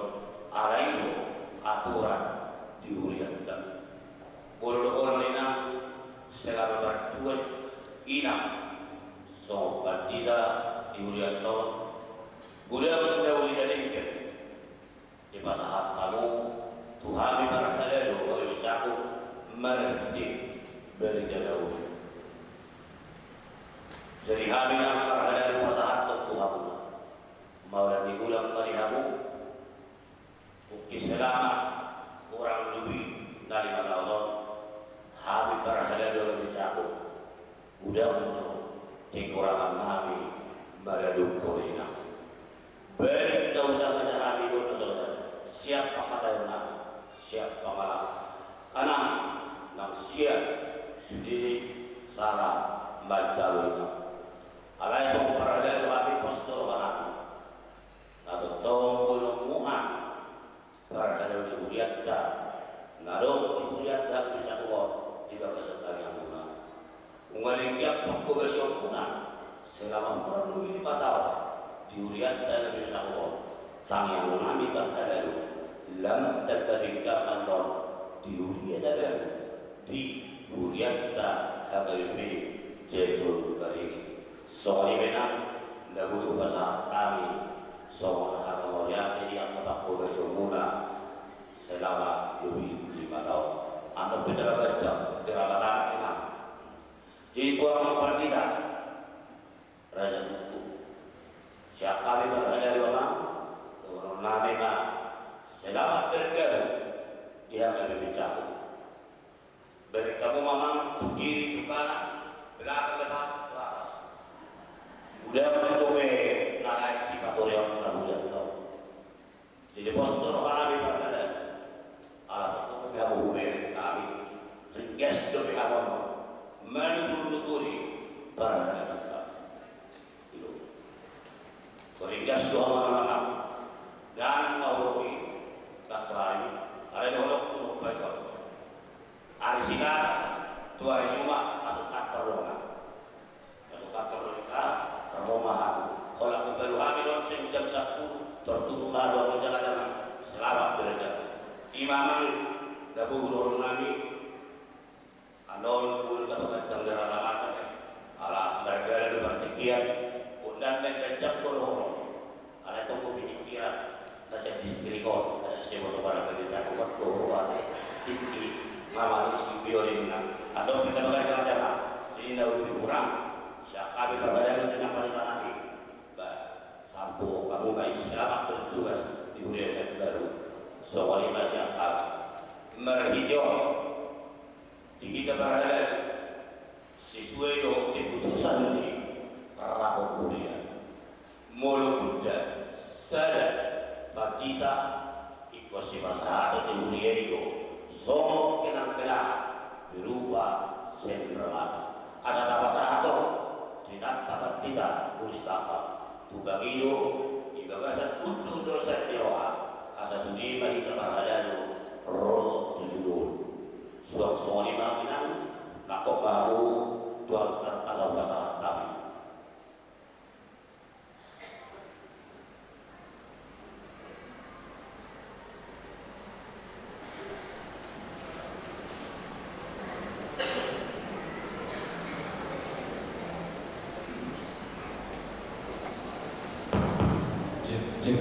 alai do aturan di hurianta. Molo dohonon inang selama martua inang songon pandita di hurianta on, godang na uli na denggan dipasahat hamu tu hami parhalado hagabe jabu marhite barita na uli. Jadi hami nang parhalado pasahathon tu hamu, mauliate godang ma di hamu. Mungkin selama hurang lobi na lima taon on, hami parhalado hagabe jabu, godang do kekurangan nami maradophon inang. Baen na husahaja hami dohot na so sahaja, siap pangkataion nami, siap pangalahon nami, nang siap sude sala manjalo inang. Alai songon parhalado hami pos do roha nami. Na tongtong boi muha parhalado di hurianta, na adong di hurianta hagabe jabu on, di bagasan tangiangmuna. Nunga denggan panghobasionmuna selama hurang lobi lima taon di hurianta hagabe jabu on. Tangiang nami parhalado, lam tamba denggan ma annon di huria na baru, di hurianta H K B P Jatinangor Karingin. Songon i ma inang na boi hupasahat hami songon hata mauliate di angka panghobasionmuna selama lobi lima taon. Annon pe tabaen jam di rapat anak inang. Jadi tu amang pandita Raja Guguk, sian hami parhalado amang, dohonon nami ma selamat bergabung di H K B P Jatinangor. Bereng hamu ma amang tu kiri tu kanan, belakang depan tu atas. Godang dope na lain sipatorihon na hurianta on. Jadi pos do roha nami parhalado. Ala pos dope hamu hubereng hami. Ringgas dope hamu annon manuturi parhalado. Ringgas do hamu annon. Dan mahuroi. Tangkari. Ala dohononku do paikon. Ari Silasa tu ari Jumat masuk kantor do hita. Masuk kantor do hita, ro ma hami. Holan mambalu hami do on sian jam sampulu, tor turun ma hami tu jala-jala. Selamat bergabung. Ima amang na boru dohonon nami. Annon boi tapaganjang di raja mata be. Ala mardalan do partingkian. Undangan ganjang do dohonon. Ala tong do pinikkiran. Na sian distrik on, na sian Boto Barang gabe jago mat do ro ate. Tingki mamali si biolinna. Adong hita bagas raja na. Sini na uli hurang. Sian hami parhalado di na panitanami. Ba, sampuhon hamu ma i selamat bertugas di huria na baru. Songon i ma sian hami. Marhite on. Di hita parhalado, sesuai dohot keputusan ni rapat huria. Molo punda sada pandita Hita urusi tamba tu pangido di bagasan unduk dosa ni roha, asa sude ma hita parhalado ro tu julu on. Suang songon i ma inang, nangkok baru tuan tartaga pasahat hami. Cek, cek.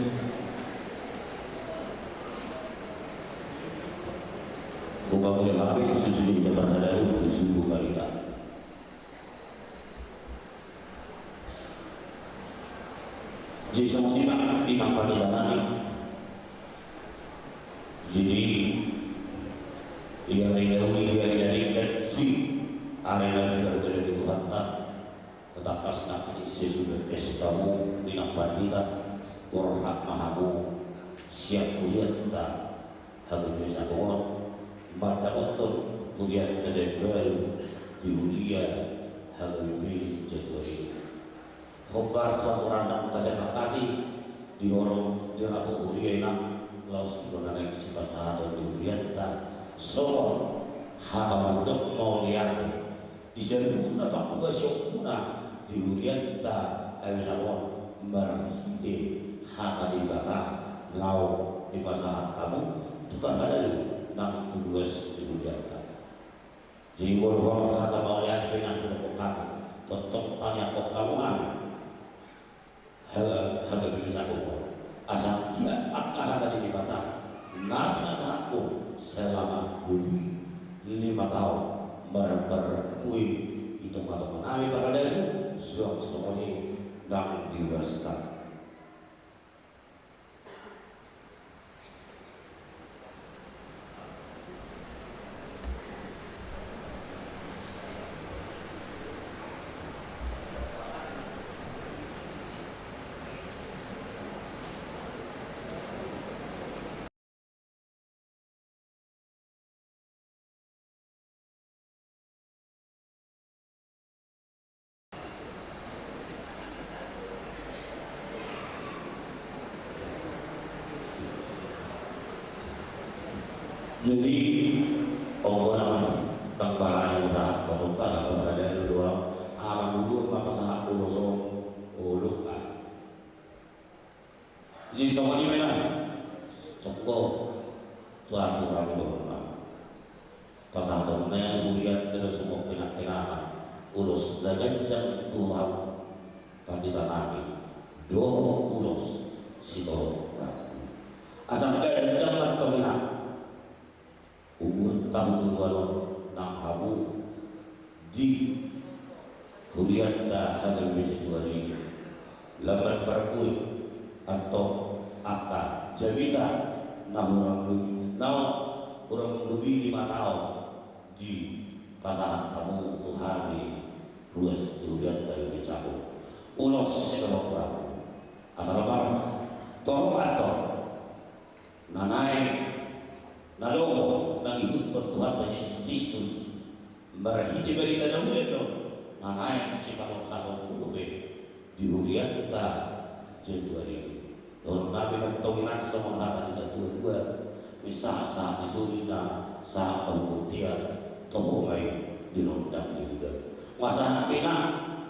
Hupaboa hami sude hita parhalado, sude ma hita. Jadi songon i ma inang pandita nami. Jadi di ari na uli, di ari na denggan, di ari na pinarbadan ni Tuhanta, tatangkas nangkin sesudah S K-mu inang pandita, borhat ma hamu sian huria ta Hagabe Jabu on, mandapothon huria ta na baru di huria Hagabe Jatuari. Hombar tu aturan na tasemangkati di horong di rabu huria inang, laos di bona naeng sipasahaton di hurianta songon hata mandok mauliate. Di saluhutna panghobasionmuna di hurianta Hagabe Jabu on marhite hata ni Debata naung dipasahat hamu tu parhalado nang tu ruas ni hurianta. Jadi molo hata mauliate pe na hudok hamu, tongtong tangiangkon hamu hami. Hagabe Jabu on. Asa dia angka hata ni Debata na pinasahatmu selama lobi lima taon marmarbue i, tongatonga nami parhalado, suang songon i nang di ruasta. Jadi, anggo na ma, ndang barani usaha, tong pada parhalado doang, amang udur ma pasahat ulos on, olo ah. Jadi songon i ma inang, tongko tu aturan dohot na pasahatonna hurianta do songon penangkenahan ulos na ganjang tu hamu pandita nami dohot ulos sitorop rambu. Asa ganjang ma antong inang umurta tu joloan on nang hamu di hurianta Hagabe Jatuari i. Lam marparbue antong angka jamita na hurang lobi, na hurang lobi lima taon dipasahat hamu tu hami ruas di hurianta Hagabe Jabu. Ulos sitorop rambu. Asa ro ma torop antong na naeng na dohot mangihuthon Tuhanta Jesus Kristus marhite barita na uli on, na naeng sipatorang hasomu dope di hurianta Jatuari i. Dohonon nami ma antong inang songon hata ni natuatua: Sahat-sahat ni sori na sahat ma hu bontean, toho ma i di rondang ni huda. Masa hangkena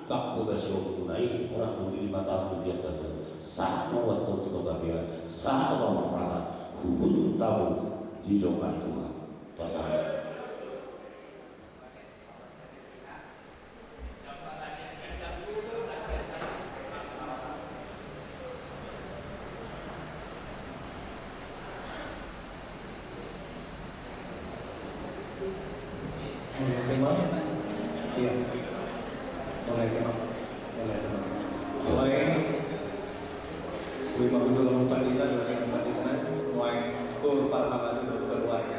panghobasionmuna i hurang lobi lima taon di hurianta, sahat ma antong tu panggabean, sahat ma antong tu parhorasan, huhut hamu di dongan ni Tuhan. Pasahat. Mulai tema? Iya. Mulai tema. Mulai tema. Mulai. Boi ma hudok hamu pandita, dohot pandita nai, mulai tu parhalado dohot keluarga.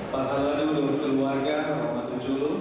Parhalado dohot keluarga, ro ma tu jolo.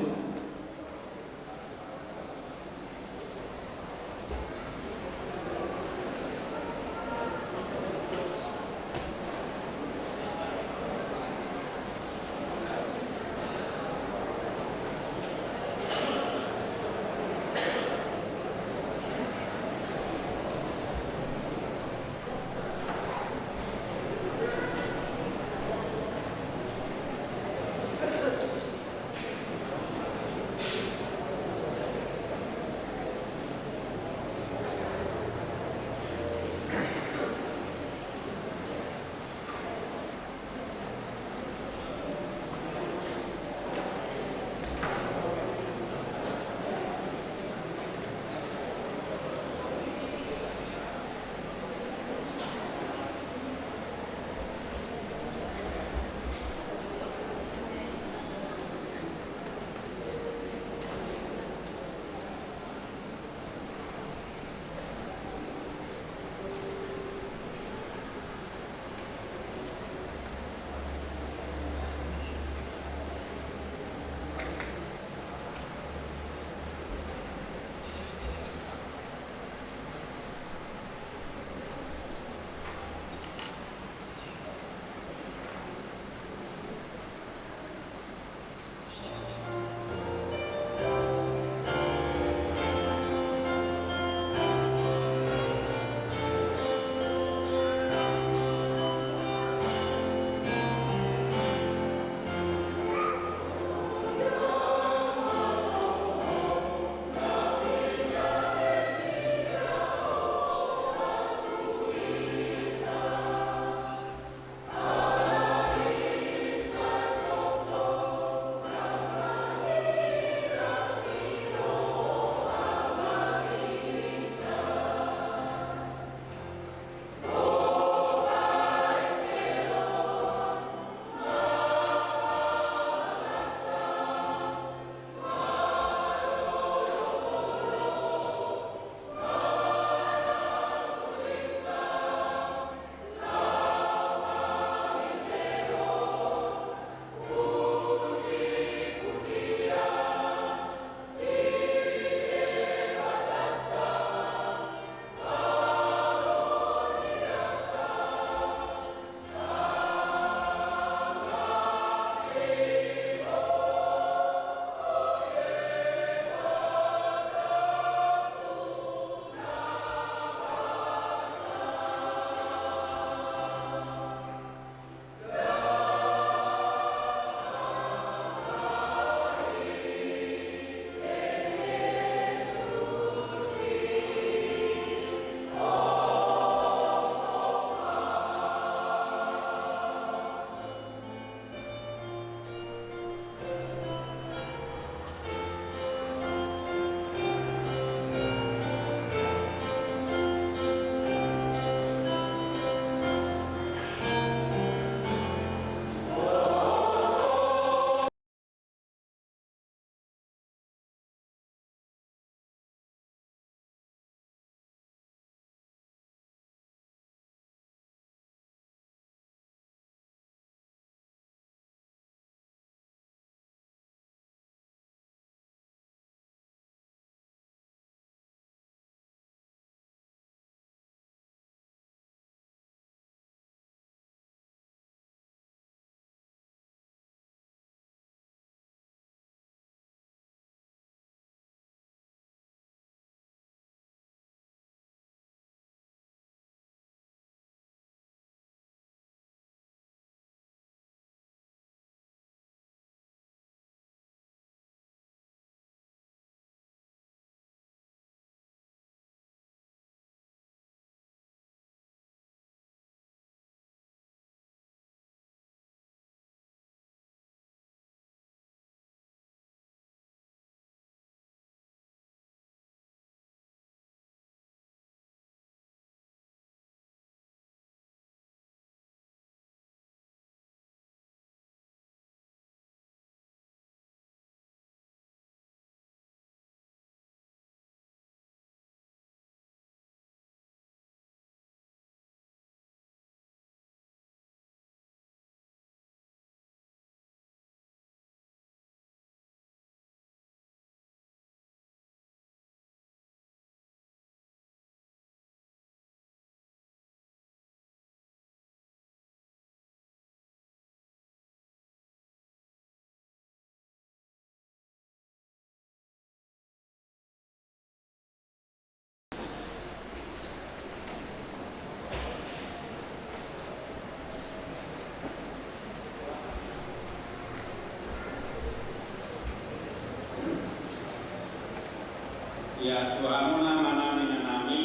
Ia, tu hamuna amanami, inanami,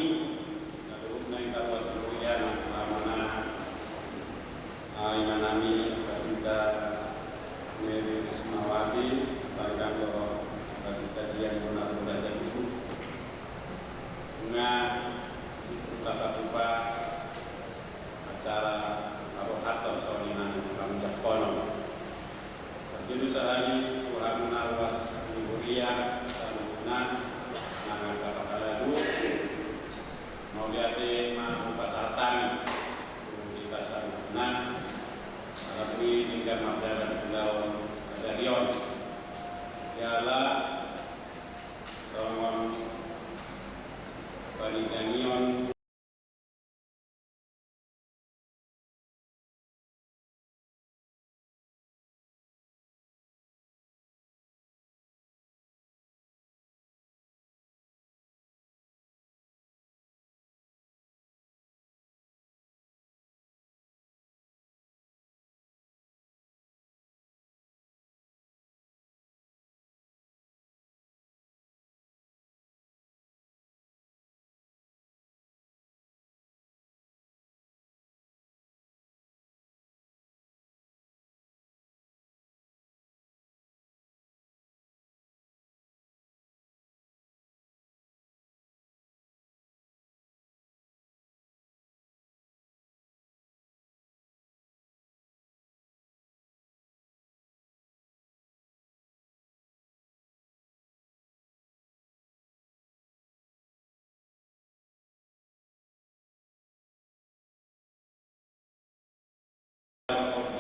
na dohot na ingkon ruas ni huria, na tu hamuna, ah, inanami, Pandita Mary Rismawati, sedangkan do Pandita Dian Bonardo Raja Guru. Nga, siput tata tupa acara paruhatan songon i na hami jangkonon. Jadi sahali tu hamuna ruas ni huria, saluhutna, na angka pangalalu, mauliate ma hupasahat hami tu hita saluhutna, ala boi denggan mardalan ulaon sadari on. Jala songon panidangion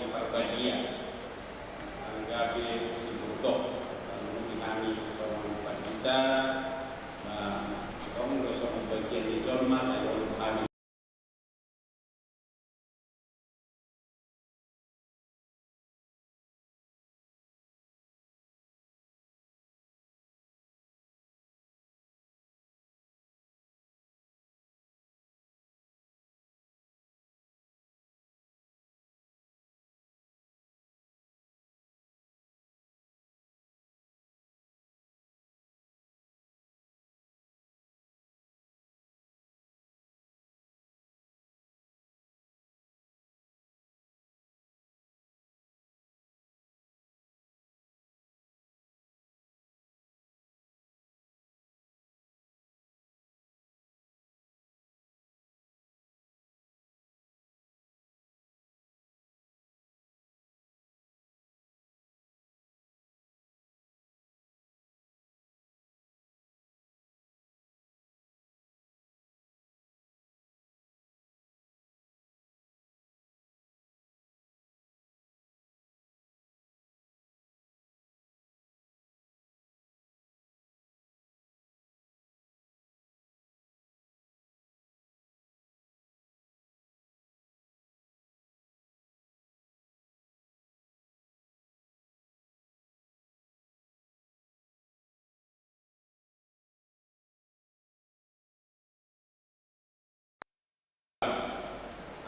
Parbadia, anggabe siburtok, lalu di hami songon pandita, na tong do songon bagian ni jolma, sai olo hami.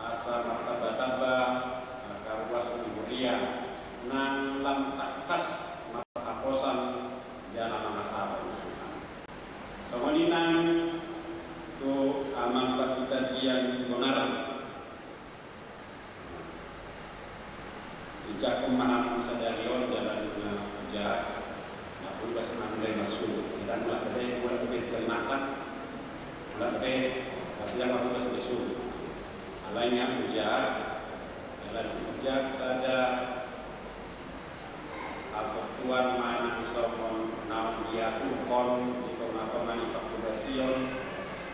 Asa martamba-tamba angka ruas ni huria nang lam tangkas marhaposan jala mangasahon. Songon i nang tu amang Pandita Dian Bonardo. Dijangkon ma hamu sadari on jala nunga hujaha, na pulbas ma hami marsuru. Ndang mulak dope, mulak dope tu kalimantan, mulak dope, tapi ndang ma pulbas marsuru. Alai nunga hujaha, jala nunga hujaha sada Apotuan manang songon naung diaturhon di tonga-tonga ni parhobasion,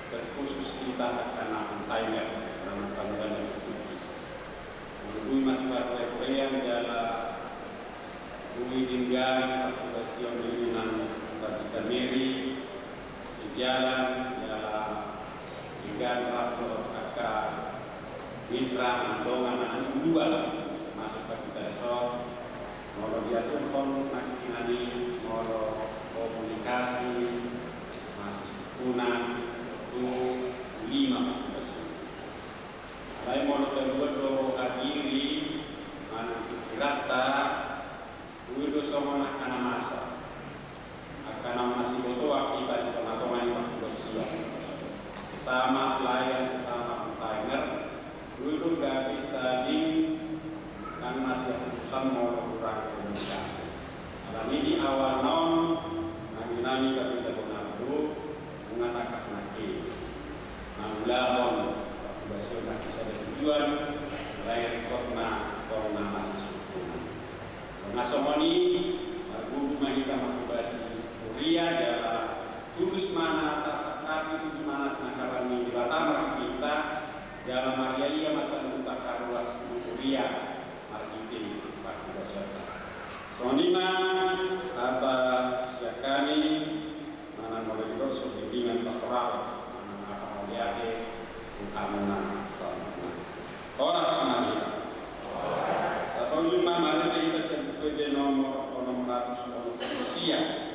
terkhusus hita angka na on timer, na mangkaulana di tingki. Molo boi masiparhore-horean jala boi denggan parhobasion ni inang Pandita Mary, sejalan jala denggan rap dohot angka mitra, manang dongan, manang uluan, masuk ke kita desa. Molo diaturhon nangkiningan i, molo komunikasi masih sukuna tu lima komunikasi. Alai molo taluat do hadiri manang pikiranta, boi do songon angka na masa. Angka na masibotoan hita di tonga-tonga ni Awal naon, nami-nami bapeda bona do, nunga tangkas nangkin mangulahon parhobasion nangkin sada tujuan, lae ringkot ma tong na masisungkunan. Nunga songon i, margogo ma hita manghobasi huria jala tulus ma na tarsangkapi, tulus ma na sinangkapan ni Debata marhite hita, jala maria-ria ma saluhut angka ruas ni huria marhite parhobasionta. Songon i ma hata sian hami, manang molo didok so bimbingan pastoral, manang hata mauliate, tu hamuna saluhutna. Horas ma hita. Tapaujung ma marende hita sian Buku Ende nomor onom ratus onom pulu sia.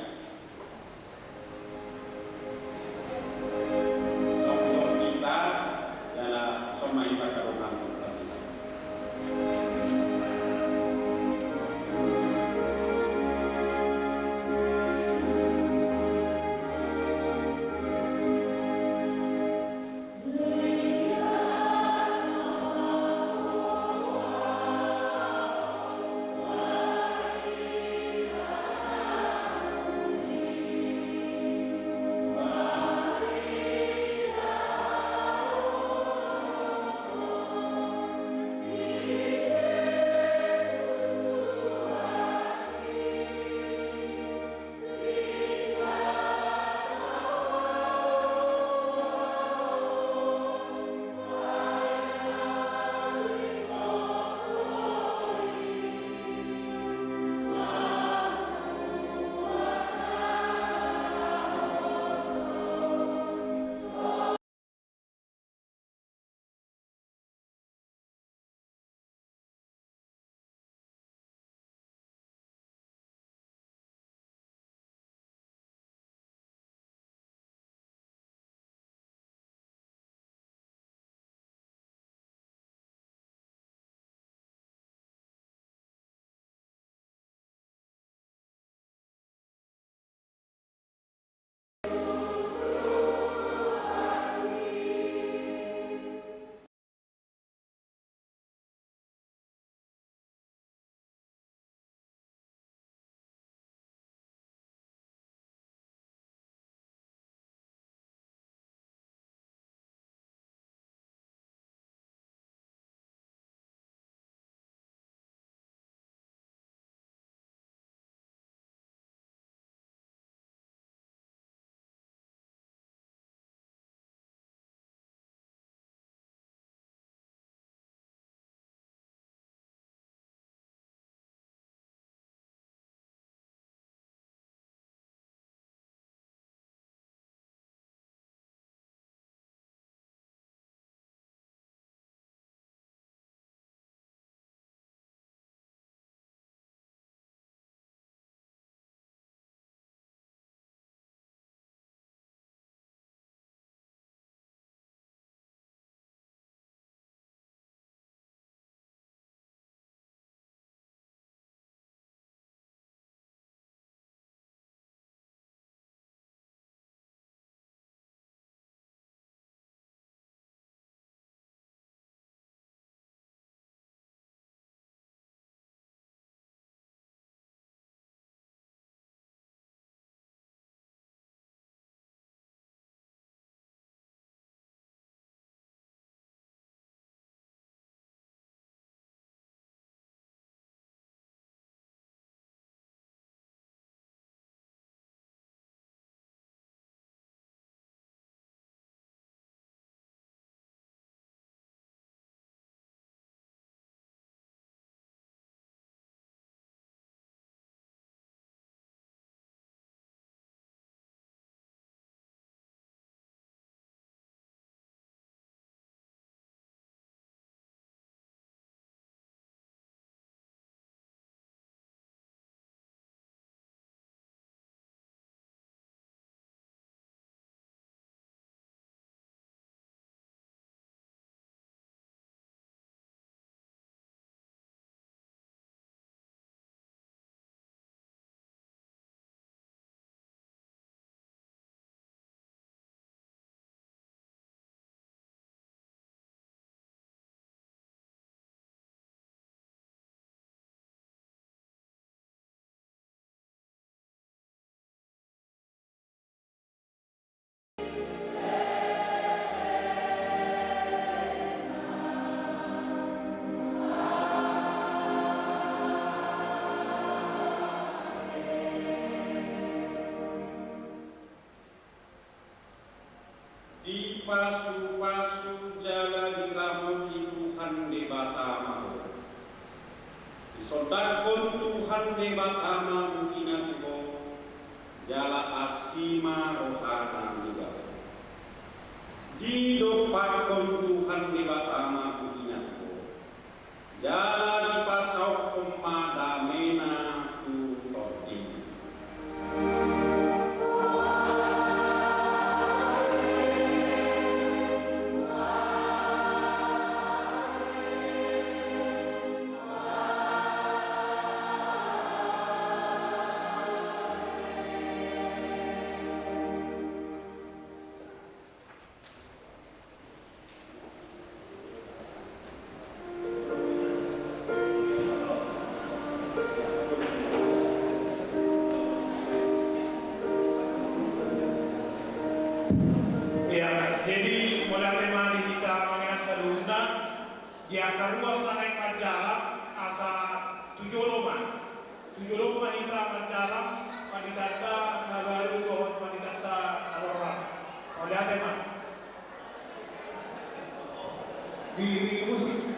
Pasu-pasu jala diramoti Tuhan Debata ma ho. Disondangkon Tuhan Debata ma buhina tu ho, jala asi ma rohana mida ho. Didompakkon Tuhan Debata ma buhina tu ho, jala dipasaothon ma damena tu tondingi. Ia, jadi mauliate ma di hita amang inang saluhutna. Di angka ruas na naeng manjalang, asa tu jolo ma. Tu jolo ma hita manjalang, panditanta na baru dohot panditanta na borhat. Mauliate ma. Diiringi musik.